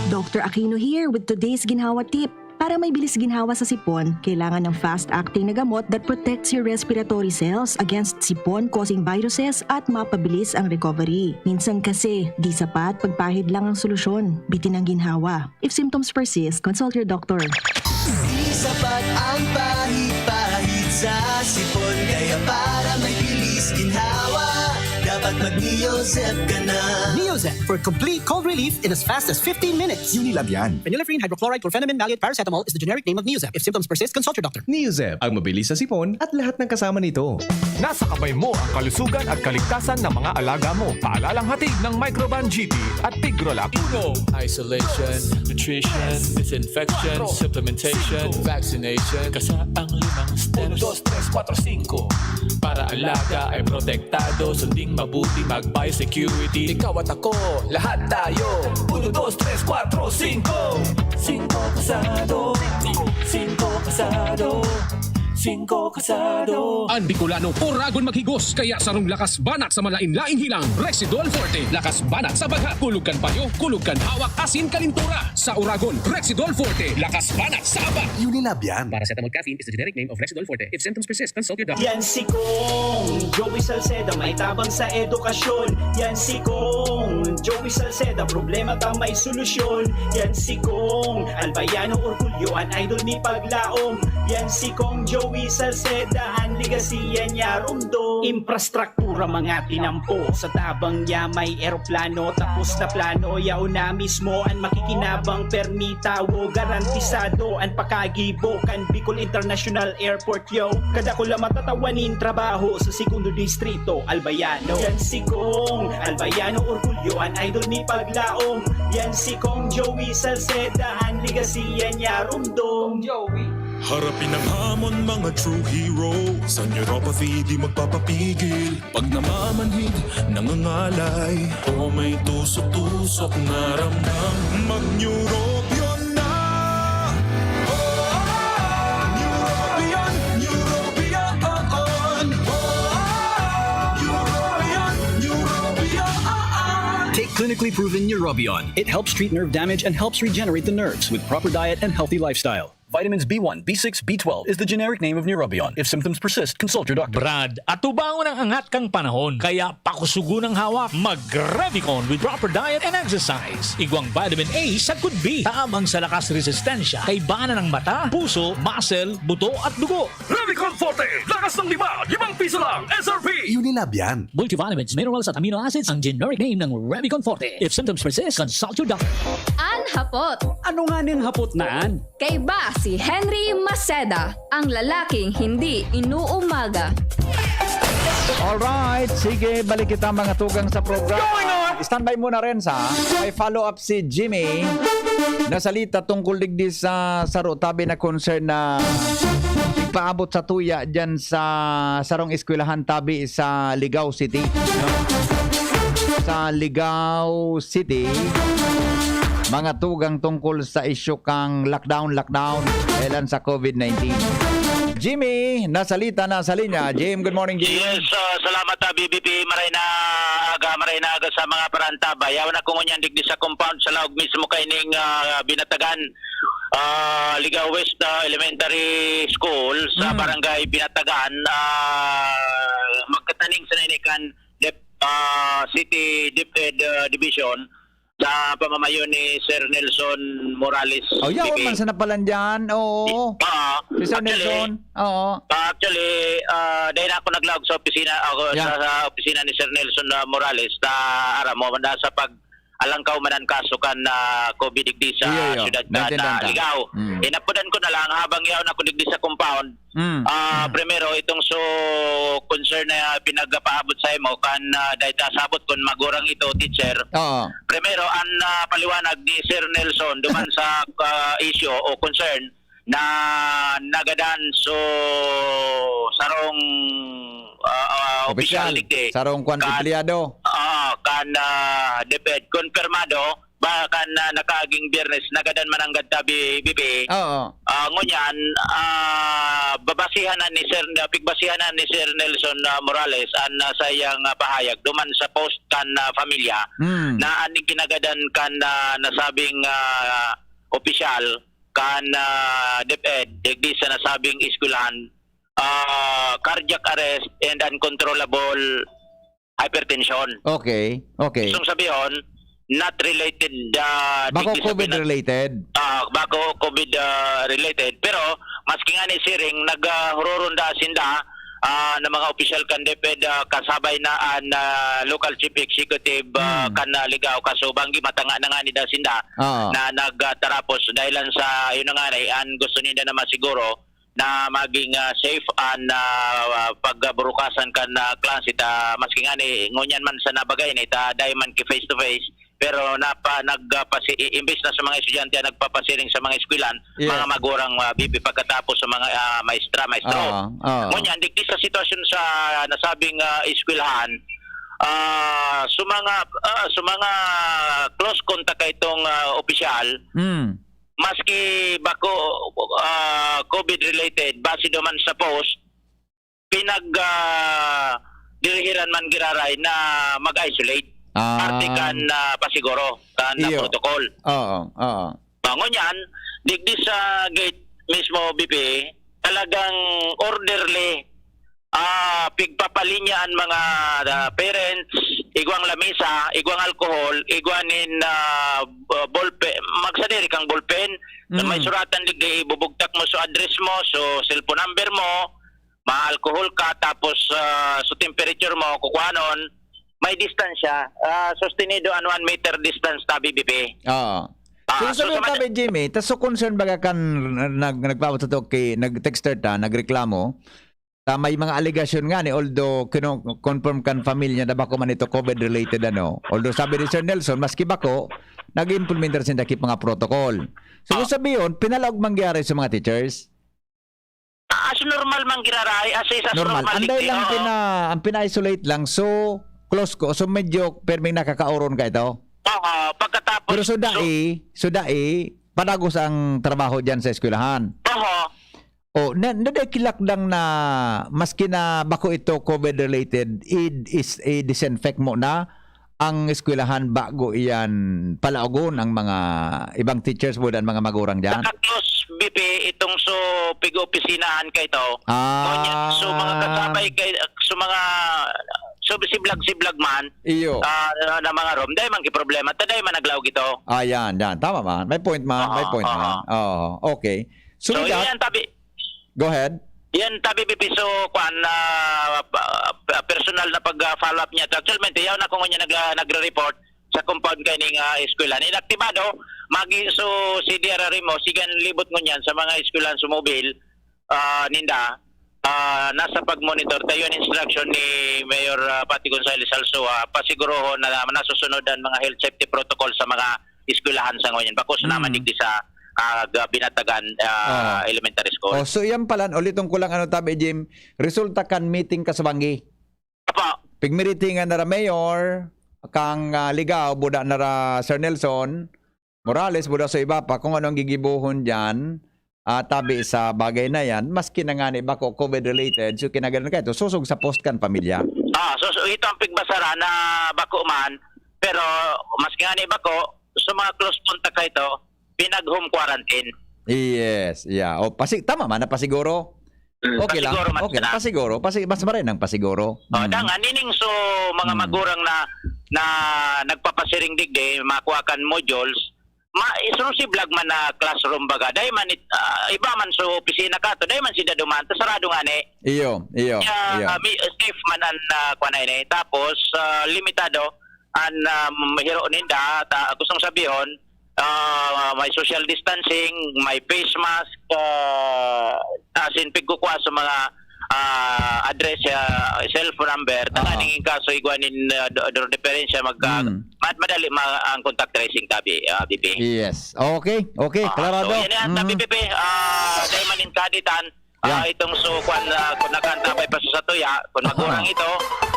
Doctor Aquino here with today's ginhawa tip. Para may bilis ginhawa sa sipon, kailangan ng fast-acting na gamot that protects your respiratory cells against sipon-causing viruses at mapabilis ang recovery. Minsan kasi, di sapat pagpahid lang ang solusyon. Bitin ang ginhawa. If symptoms persist, consult your doctor. Di sapat ang pahid-pahid sa sipon. Kaya para may bilis ginhawa, dapat mag-Neozep ka na. Neozep for complete cold relief in as fast as fifteen minutes. Unilab yan. Phenylephrine hydrochloride chlorphenamine maleate paracetamol is the generic name of Neozep. If symptoms persist, consult your doctor. Neozep, ang mabilis sa sipon at lahat ng kasama nito. Nasa kamay mo ang kalusugan at kaligtasan ng mga alaga mo. Paalalang hatid ng Microban G T at Tigrolab Uno. Isolation, nutrition, disinfection, supplementation, vaccination. Kasaang limang steps. Uno, dos, tres, kuwatro, singko. Para alaga ay protektado, sunding mabuti, mag-biosecurity. Ikaw at ako, lahat tayo. Uno, dos, tres, kuwatro, singko. Singko kasado. Singko kasado. Singko kasado. An Bicolano, oragon maghigos, kaya sarong lakas banat sa malain-laing hilang, Rexidol Forte. Lakas banat sa baga, kulog kan payo, kulog kan hawak, asin kalintura. Sa oragon, Rexidol Forte. Lakas banat sa aba. Unilab yan. Paracetamol caffeine is the generic name of Rexidol Forte. If symptoms persist, consult your doctor. Yan si Kong Joey Salceda, may tabang sa edukasyon. Yan si Kong Joey Salceda, problema ta may solusyon. Yan si Kong Albayano Orgulyo, an idol ni Paglaom. Yan si Kong Joey Salceda, an legacy yan niya rumdom. Infrastruktura mga tinampo, sa tabang niya may eroplano. Tapos na plano, yaon na mismo an makikinabang. Permi tawo, garantisado an pakagibo kan Bicol International Airport, yo. Kadakula matatawa nin trabaho sa segundo distrito, Albayano. Yan si Kong Albayano, orgulyo an idol ni Paglaom. Yan si Kong Joey Salceda, an legacy yan niya rumdom. Joey. Harapin ang hamon, mga true heroes. Ang neuropathy di magpapapigil. Pag namamanhid, nangangalay, o may tusok-tusok na ramdam, mag-Neurobion na! Oh, Neurobion, Neurobion, oh, oh. Neurobion, Neurobion. Take clinically proven Neurobion. It helps treat nerve damage and helps regenerate the nerves with proper diet and healthy lifestyle. Vitamins B one, B six, B twelve is the generic name of Neurobion. If symptoms persist, consult your doctor. Brad, atubangon ang angat kan panahon. Kaya pakusugon ang hawak. Mag-Revicon with proper diet and exercise. Igwang vitamin A sagkod B. Tabang sa lakas resistensya. Kaibanan ng mata, puso, muscle, buto at dugo. Revicon Forte! Lakas ng lima! Limang piso lang! S R P! Unilab yan. Multivitamins, minerals at amino acids ang generic name ng Revicon Forte. If symptoms persist, consult your doctor. An hapot. Ano nga ning hapot na an? Kaiba si Henry Maceda, ang lalaking hindi inuumaga. Alright, sige, balik kita mga tugang sa program. Standby muna rin sa may follow-up si Jimmy nasalita tungkol digdi sa saro tabi na concern na ipaabot sa tuya dyan sa sarong eskwelahan tabi sa Ligao City. No? Sa Ligao City, mga tugang tungkol sa isyu kang lockdown, lockdown, kailan sa COVID nineteen. Jimmy, nasalita na sa linya. Jim, good morning, Jim. Yes, uh, salamat uh, B B P. Maray na aga, maray na aga sa mga parantabay. Yaw na ko ngunyan digdi sa compound sa laog mismo kaining uh, binatagan uh, Ligao West uh, Elementary School sa mm. Barangay Binatagan. Uh, magkataning sa nainikan ah, City DepEd, ah, Division sa pamamayo ni Sir Nelson Morales, Oh, yaon B P. man sa napalan dyan. Oo. Ah, Si Sir actually, Nelson. Oo. ah, actually, ah, dahil ako naglaog sa opisina, ako Yeah. sa, sa opisina ni Sir Nelson, ah, Morales, na aram mo, na sa pag-alangkaw man ang kaso kan, ah, COVID digdi sa Iyo, iyo. syudad kan, Naintindihan ah, ta. Ligao. Mm. Inapodan ko na lang habang yaon ako digdi sa compound. Mm. Ah, Mm. primero, itong so concern na pinagpaabot sa imo kan, ah, dahil ta sabot kun magurang ito, teacher. Oo. Primero, ang, ah, paliwanag ni Sir Nelson duman sa, ah, issue o concern na nagadan so sarong, ah, ah, Opisyal, opisyal digdi. sarong kwan Kan empleyado. Ah, kan, ah, DepEd. Konfirmado, ba kan, ah, nakaaging Biyernes, nagadan mananggad ta bi-, bibi. Oo. Ah, ngunyan, ah, babasihan na ni Sir, na pigbasihan na ni Sir Nelson, ah, Morales an, ah, saiyang, ah, pahayag duman sa post kan, ah, pamilya Mm. na an ikinagadan kan, ah, nasabing, ah, opisyal kan, ah, DepEd digdi sa nasabing eskwelahan, ah, cardiac arrest and uncontrollable hypertension. Okay, okay. Isong sabihon, not related, ah, Bako digdi sa COVID pinag-, related? ah, bako COVID, ah, related. Pero, maski nga ni siring, nag, ah, huroronda sinda, ah, na mga opisyal kan DepEd, ah, kasabay na an, ah, local chief executive, ah, Hmm. kan, ah, Ligao, kaso banggi matanga na nga ni da sinda Oo. na nagtarapos dahil lang sa, yun na nga, eh, an gusto ninda na masiguro na maging, ah, safe an, ah, pagburukasan kan, ah, klase ta, maski nga ni ngunyan man sa nabagay ni ta dai man ki face to face, pero napa-, nagpasi-, i-, imbes na sa mga estudyante ang nagpapasiring sa mga eskwelahan, Yes. mga magurang, ah, B P pagkatapos sa mga, ah, maestra, maestro. Oo, oo. Ngunyan, digdi sa sitwasyon sa nasabing, ah, eskwelahan, ah, sa mga, ah, sa mga close contact ka itong, ah, opisyal, Mm. maski bako, ah, COVID related, base duman sa post, pinag, ah, dirihiran man giraray na mag-isolate. Ah. Parte kan, ah, pasiguro, kan, ah, Iyo. protocol. Oo, oo. Ah, ngunyan, digdi sa gate mismo, B P, talagang orderly, ah, pigpapalinya an mga, ah, parents, igwang lamesa, igwang alcohol, igwa nin, ah, b-, ballpen, magsadiri kang ballpen. Kung may Mm. suratan digdi, ibubugtak mo so address mo, so cellphone number mo, ma-alcohol ka, tapos, ah, so temperature mo, kukuhanon, may distansya, ah, sustenido an one meter distance ta, B B P. Oo. Ah, So, so, sabi sa ko, man- Tabi Jimmy, tas so concern baga kan nag-, nagpaabot sa to kay, nag-texter ta, nagreklamo, ta may mga alegasyon nga ni, although kino-, confirm kan pamilya na bako man ito COVID related, ano. Although sabi ni Sir Nelson, maski bako, nag-implementar sinda ki mga protocol. So, Oh. sabi yun, pinalaog mangyari sa mga teachers? Ah, as normal man giraray, as is, as Normal. normal Anday digdi, lang oo. pina-, ang pina-isolate lang. So, close ko. So, medyo perming nakakaoron ka ito? Oo, pagkatapos, Pero so so dai, so dai, padagos ang trabaho diyan sa eskwelahan. Oo. Oh, na, na dai kilakdang na maski na bako ito COVID related, i-, is, i-disinfect mo na ang eskwelahan bago iyan palaogon ang mga ibang teachers mo dan mga magurang diyan? Naka-close, B P, itong so pig-opisinahan ka ito. Ah. Ngunyan, so mga kasabay kay, so mga, so siblag-siblag man, Iyo. ah, na, na mga room, dai man ki problema, ta dai man naglaog ito. Ah, yan, yan. Tama man. May point man, may Oo, point oo. man. Oo, okay. So, So, with that, yan, tabi, go ahead. yan, tabi, B P, so, kuan, ah, pa-, pa-, personal na pag, ah, follow up niya. Actualmente, yaw na ko ngunyan nag-, ah, nagre-report sa compound kay ning, ah, eskwelahan. Inaktibado, magi, so, si D R R M o, sigan libot ngunyan sa mga eskwelahan sumobil, ah, ninda, ah, nasa pag-monitor. Tayo ang instruction ni Mayor, ah, Patty Gonzales also, ah, pasigurohon na nasusunod ang mga health safety protocol sa mga eskwelahan sa ngayon. Bako sa naman Mm. digdi sa, ah, ga-, Binatagan, ah, Oo. Elementary School. Oh, so yan pala, uliton ko lang, ano, tabi, Jim, resulta kan meeting ka sa Banggi. Apo. Pigmiritingan na ra mayor, kang, ah, Ligao, buda na ra Sir Nelson Morales, buda sa iba pa, kung ano ang gigibohon diyan, ah, tabi sa bagay na yan, maski na nga ni bako COVID related, so kinagalan ka ito, susog sa post kan pamilya. Ah, so, so ito ang pigbasara na bako man, pero maski nga ni bako, sa mga close contact ka ito, pinag-home quarantine. Yes, yeah. O, pasi-, tama man na pasiguro. Mm, okay lang. Pasiguro man okay lang. Pasiguro. Pasi-, mas maray nang pasiguro. Oh, mm. Dangan, ining so, mga mm. magurang na, na nagpapasiring digdi, makuha kan modules, ma-, so, si vlog man na classroom baga. Dahil man, it-, ah, iba man so opisina ka to, dahil man sinda duman, ta sarado nga ni. Iyo, iyo, kaya, iyo. Ah, may, safe man ang, ah, kwan na ini. Tapos, ah, limitado, an, ah, mahiro ninda, ta, gustong sabihon, ah, may social distancing, may face mask, ah, as in, pigkukwa sa mga, ah, address, ah, cellphone number, tanganing in kaso igwa nin, ah, do-, do-, diferensya, magka-, Mm. mad-, madali ma-, ang contact tracing tabi, ah, B P. Yes. Okay, okay, Ah, klarado. So, yan yan, Mm. B P P, ah, dahil man in kaditan, Yeah. Ah, itong so, kwan, ah, kung nagkaantabay pa sa satuya, kung magurang Aha. ito,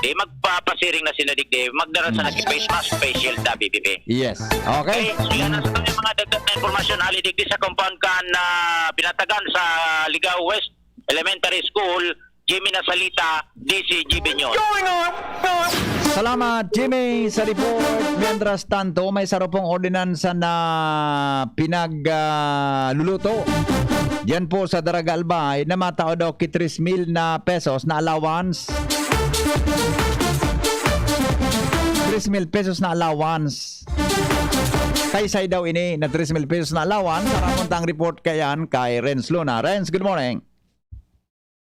di magpapasiring na sinadigdi, magdara sa Mm. nag-face mask, face shield na, B P P. Yes. Okay. Okay, so yan ang Mm. sa mga dagdag na impormasyon, ali digdi sa compound kan, ah, Binatagan sa Ligao West Elementary School, Jimmy Nasalita, D C G B News. Salamat, Jimmy, sa report. Mientras tanto, may saro pong ordinansa na pinag, ah, luluto. Diyan po sa Daraga Albay, na matao daw ki tres mil na pesos na allowance. Tres mil pesos na allowance. Kaisay daw ini na tres mil pesos na allowance? Aramon ta ang report kayan kay Renz Luna. Renz, good morning.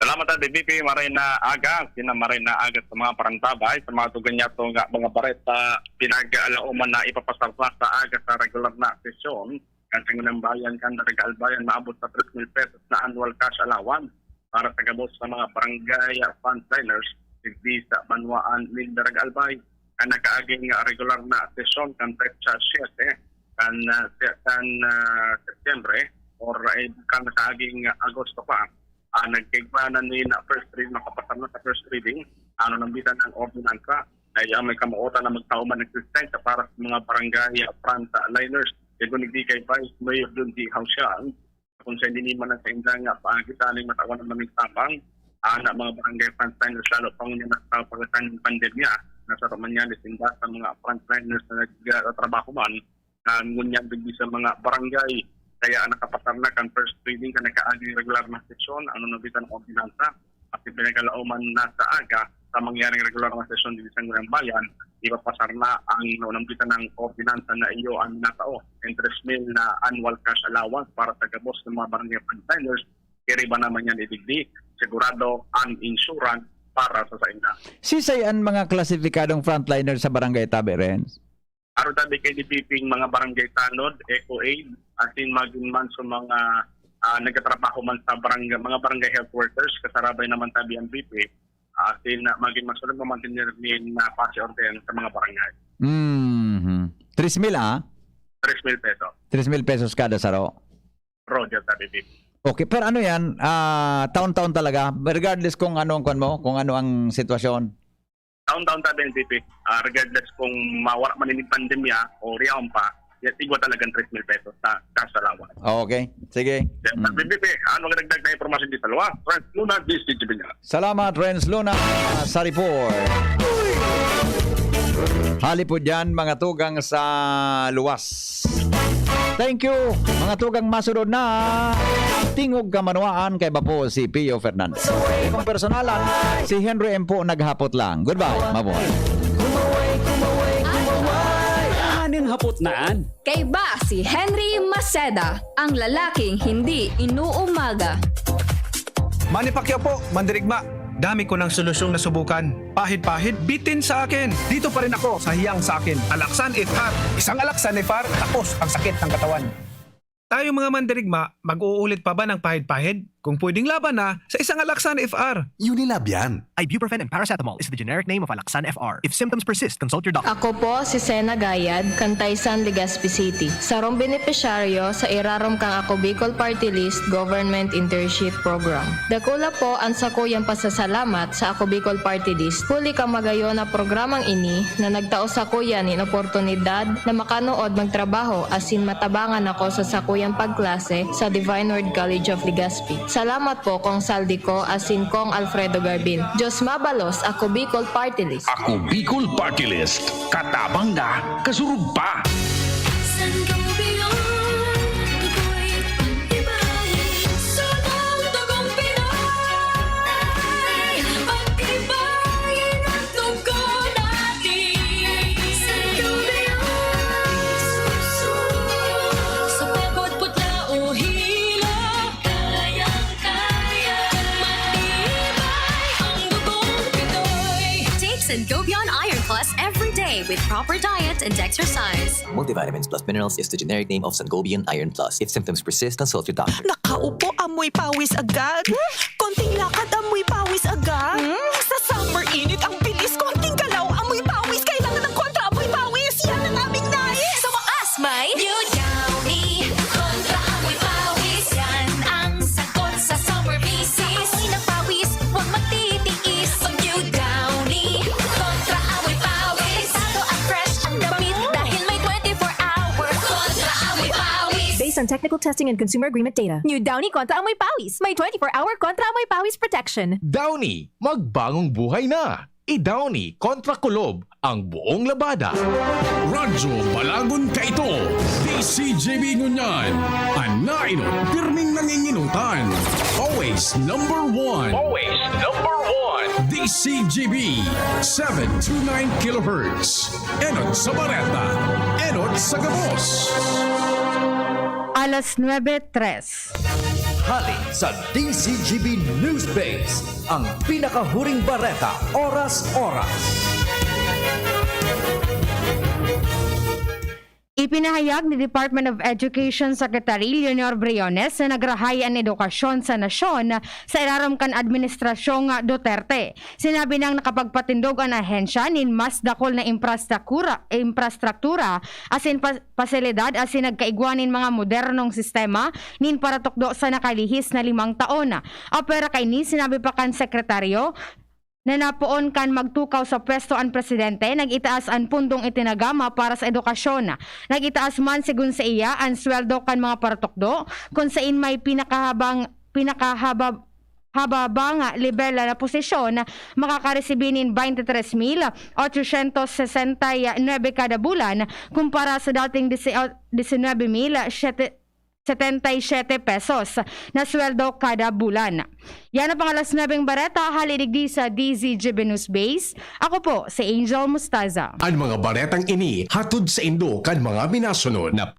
Salamat, Ate B P. Maray na aga, sina maray na aga sa mga parantabay, sa mga tugang niyato nga mga bareta, pinag-alauman na ipapasar na sa aga sa regular na sesyon. Kan Sangguniang Bayan kan Daraga Albay, maabot sa tres mil pesos na annual cash allowance para sa gabos sa mga barangay frontliners digdi sa banwaan nin Daraga Albay. Kan nakaaging regular na sesyon kan petsa siyete kan, ah, se-, kan, ah, Setyembre or, eh, kan nakaaging Agosto pa, ah, nagkaigwa na ni na first reading, makapasar na sa first reading, ano nang bitan ang ordinansa na iya may kamotan na magtao man ng resistensya para sa mga barangay frontliners. Kaya kung hindi kay Vice Mayor Dun Di Hausian, kung sa hindi man ang sa indang nga paagitan ng matawan ng maming tabang, ah, na mga barangay frontliners, lalo pa ngunyan na sa pagkatang pandemya, nasa man yan, isinda sa mga frontliners na nagtatrabaho man, na ngunyan digdi sa mga barangay. Kaya ang nakapasar na kan first reading kan nakaaging regular na sesyon, ano na bitan ang ordinansa, at ipinagkalooman na sa aga sa mangyaring regular na sesyon digdi sa Sangguniang Bayan, ipapasar na ang naunang bitan ng ordinansa na iyo ang natao, ang tres mil na annual cash allowance para sa gabos ng mga barangay frontliners, kiriba naman yan idigdi, sigurado ang insurance para sa sainda. Sisay ang mga klasifikadong frontliners sa barangay tabi, Renz? Aro tabi kay D P P ang mga barangay tanod, Eco Aid, asin magin man sa mga, ah, nagtatrabaho man sa barangay, mga barangay health workers, kasarabay naman tabi ang B P, asin na magin masunod mamantener nin, ah, pasi orden sa mga barangay. Mhm. Tres mil, ah? Tres mil peso. Tres mil pesos kada saro. Roger, tabi, B P. Okay, pero ano yan? Ah, taon-taon talaga, regardless kung ano ang kwan mo, kung ano ang sitwasyon? Taon-taon tabi ang B P. Ah, regardless kung mawara man ini pandemya o riyaon pa, yan, igwa talagang tres mil pesos sa cash allowance. Okay, sige. Yan, Mm. B P, ano ang dagdag na impormasyon dito sa luwas? Franz Luna, D C G B News. Salamat, Renz Luna, sa report. Hali po dyan, mga tugang sa luwas. Thank you, mga tugang. Masunod na Tingog Kamanwaan, kaiba po si Pio Fernandez. Kung personalan, si Henry M po naghapot lang. Goodbye, mabuhay. Aning hapot naan. Kaiba si Henry Maceda, ang lalaking hindi inuumaga. Manny Pacquiao po, mandirigma. Dami ko ng solusyong nasubukan. Pahid-pahid, bitin sa akin. Dito pa rin ako sa hiyang sa akin. Alaxan F R. Isang Alaxan F R, tapos ang sakit ng katawan. Tayo mga mandirigma, mag-uulit pa ba ng pahid-pahid? Kung pwedeng laban na, sa isang Alaxan F R. Unilab yan. Ibuprofen and paracetamol is the generic name of Alaxan F R. If symptoms persist, consult your doctor. Ako po si Sena Gayad, kan Taysan, Legazpi City. Sarong benepisyaryo sa irarom kan Ako Bicol Party List Government Internship Program. Dakula po an sakuyang pasasalamat sa Ako Bicol Party List, huli kan magayon na programang ini na nagtao sakuya nin oportunidad na makanood magtrabaho asin matabangan ako sa sakuyang pagklase sa Divine Word College of Legazpi. Salamat po, Cong Saldico asin Cong Alfredo Garbin. Diyos mabalos, Ako Bicol Party List. Ako Bicol Party List. Katabang na, kasurog pa. Sangguniang Pinoy, ako'y pag-ibahin. Sunod, dugong Pinoy. Sangobion Iron Plus every day with proper diet and exercise. Multivitamins plus minerals is the generic name of Sangobion Iron Plus. If symptoms persist, consult your doctor. Nakaupo, amoy pawis agad. Konting lakad, amoy pawis agad. Sa summer init, ang bilis. Konting galaw, amoy pawis. Kailangan ng kontra amoy pawis. Yan ang aming nais. Sa wakas, may New Downy. Kontra amoy pawis. Yan ang sagot sa summer visit. Amoy ng pawis, huwag magtitiis. Pag New Downy. Kontra amoy pawis. Delikado at fresh ang damit dahil may twenty-four hour kontra amoy pawis. Based on technical testing and consumer agreement data. New Downy Kontra Amoy Pawis. May twenty-four hour Kontra Amoy Pawis protection. Downy, magbagong buhay na! I-Downy kontra kulob ang buong labada. Radyo Balagon kaito, D C G B ngunyan, an nainot pirming nanginginutan. Always number one. Always number one. D C G B, seven two nine kilohertz. Enot sa bareta, enot sa gabos. Alas nuebe tres. Hali sa D C G B News Base, ang pinakahuring bareta, oras-oras. Ipinahayag ni Department of Education Secretary Leonor Briones na nagrahay an edukasyon sa nasyon sa irarom kan Administrasyong Duterte. Sinabi niyang nakapagpatindog an ahensya nin mas dakul na infrastruktura, infrastruktura asin pa- pasilidad asin nagkaigwa nin mga modernong sistema nin paratukdo sa nakalihis na limang taon. Apwera kaini, sinabi pa kan sekretaryo, na napoon kan magtukaw sa pwesto an presidente, nag-itaas an pundong itinagama para sa edukasyon. Nag-itaas man, segun saiya, an sweldo kan mga paratukdo, kun sain may pinakahabang, pinakahaba, hababang level na posisyon, makakaresibi nin twenty-three mil otosyentos sesenta y nuebe kada bulan, kumpara sa dating disynuebe mil setenta y siyete pesos na sweldo kada bulan. Yan ang pang alas nuebeng bareta, hali digdi sa D Z G B News Base. Ako po si Angel Mustaza. An mga baretang ini hatod saindo kan mga minasunod na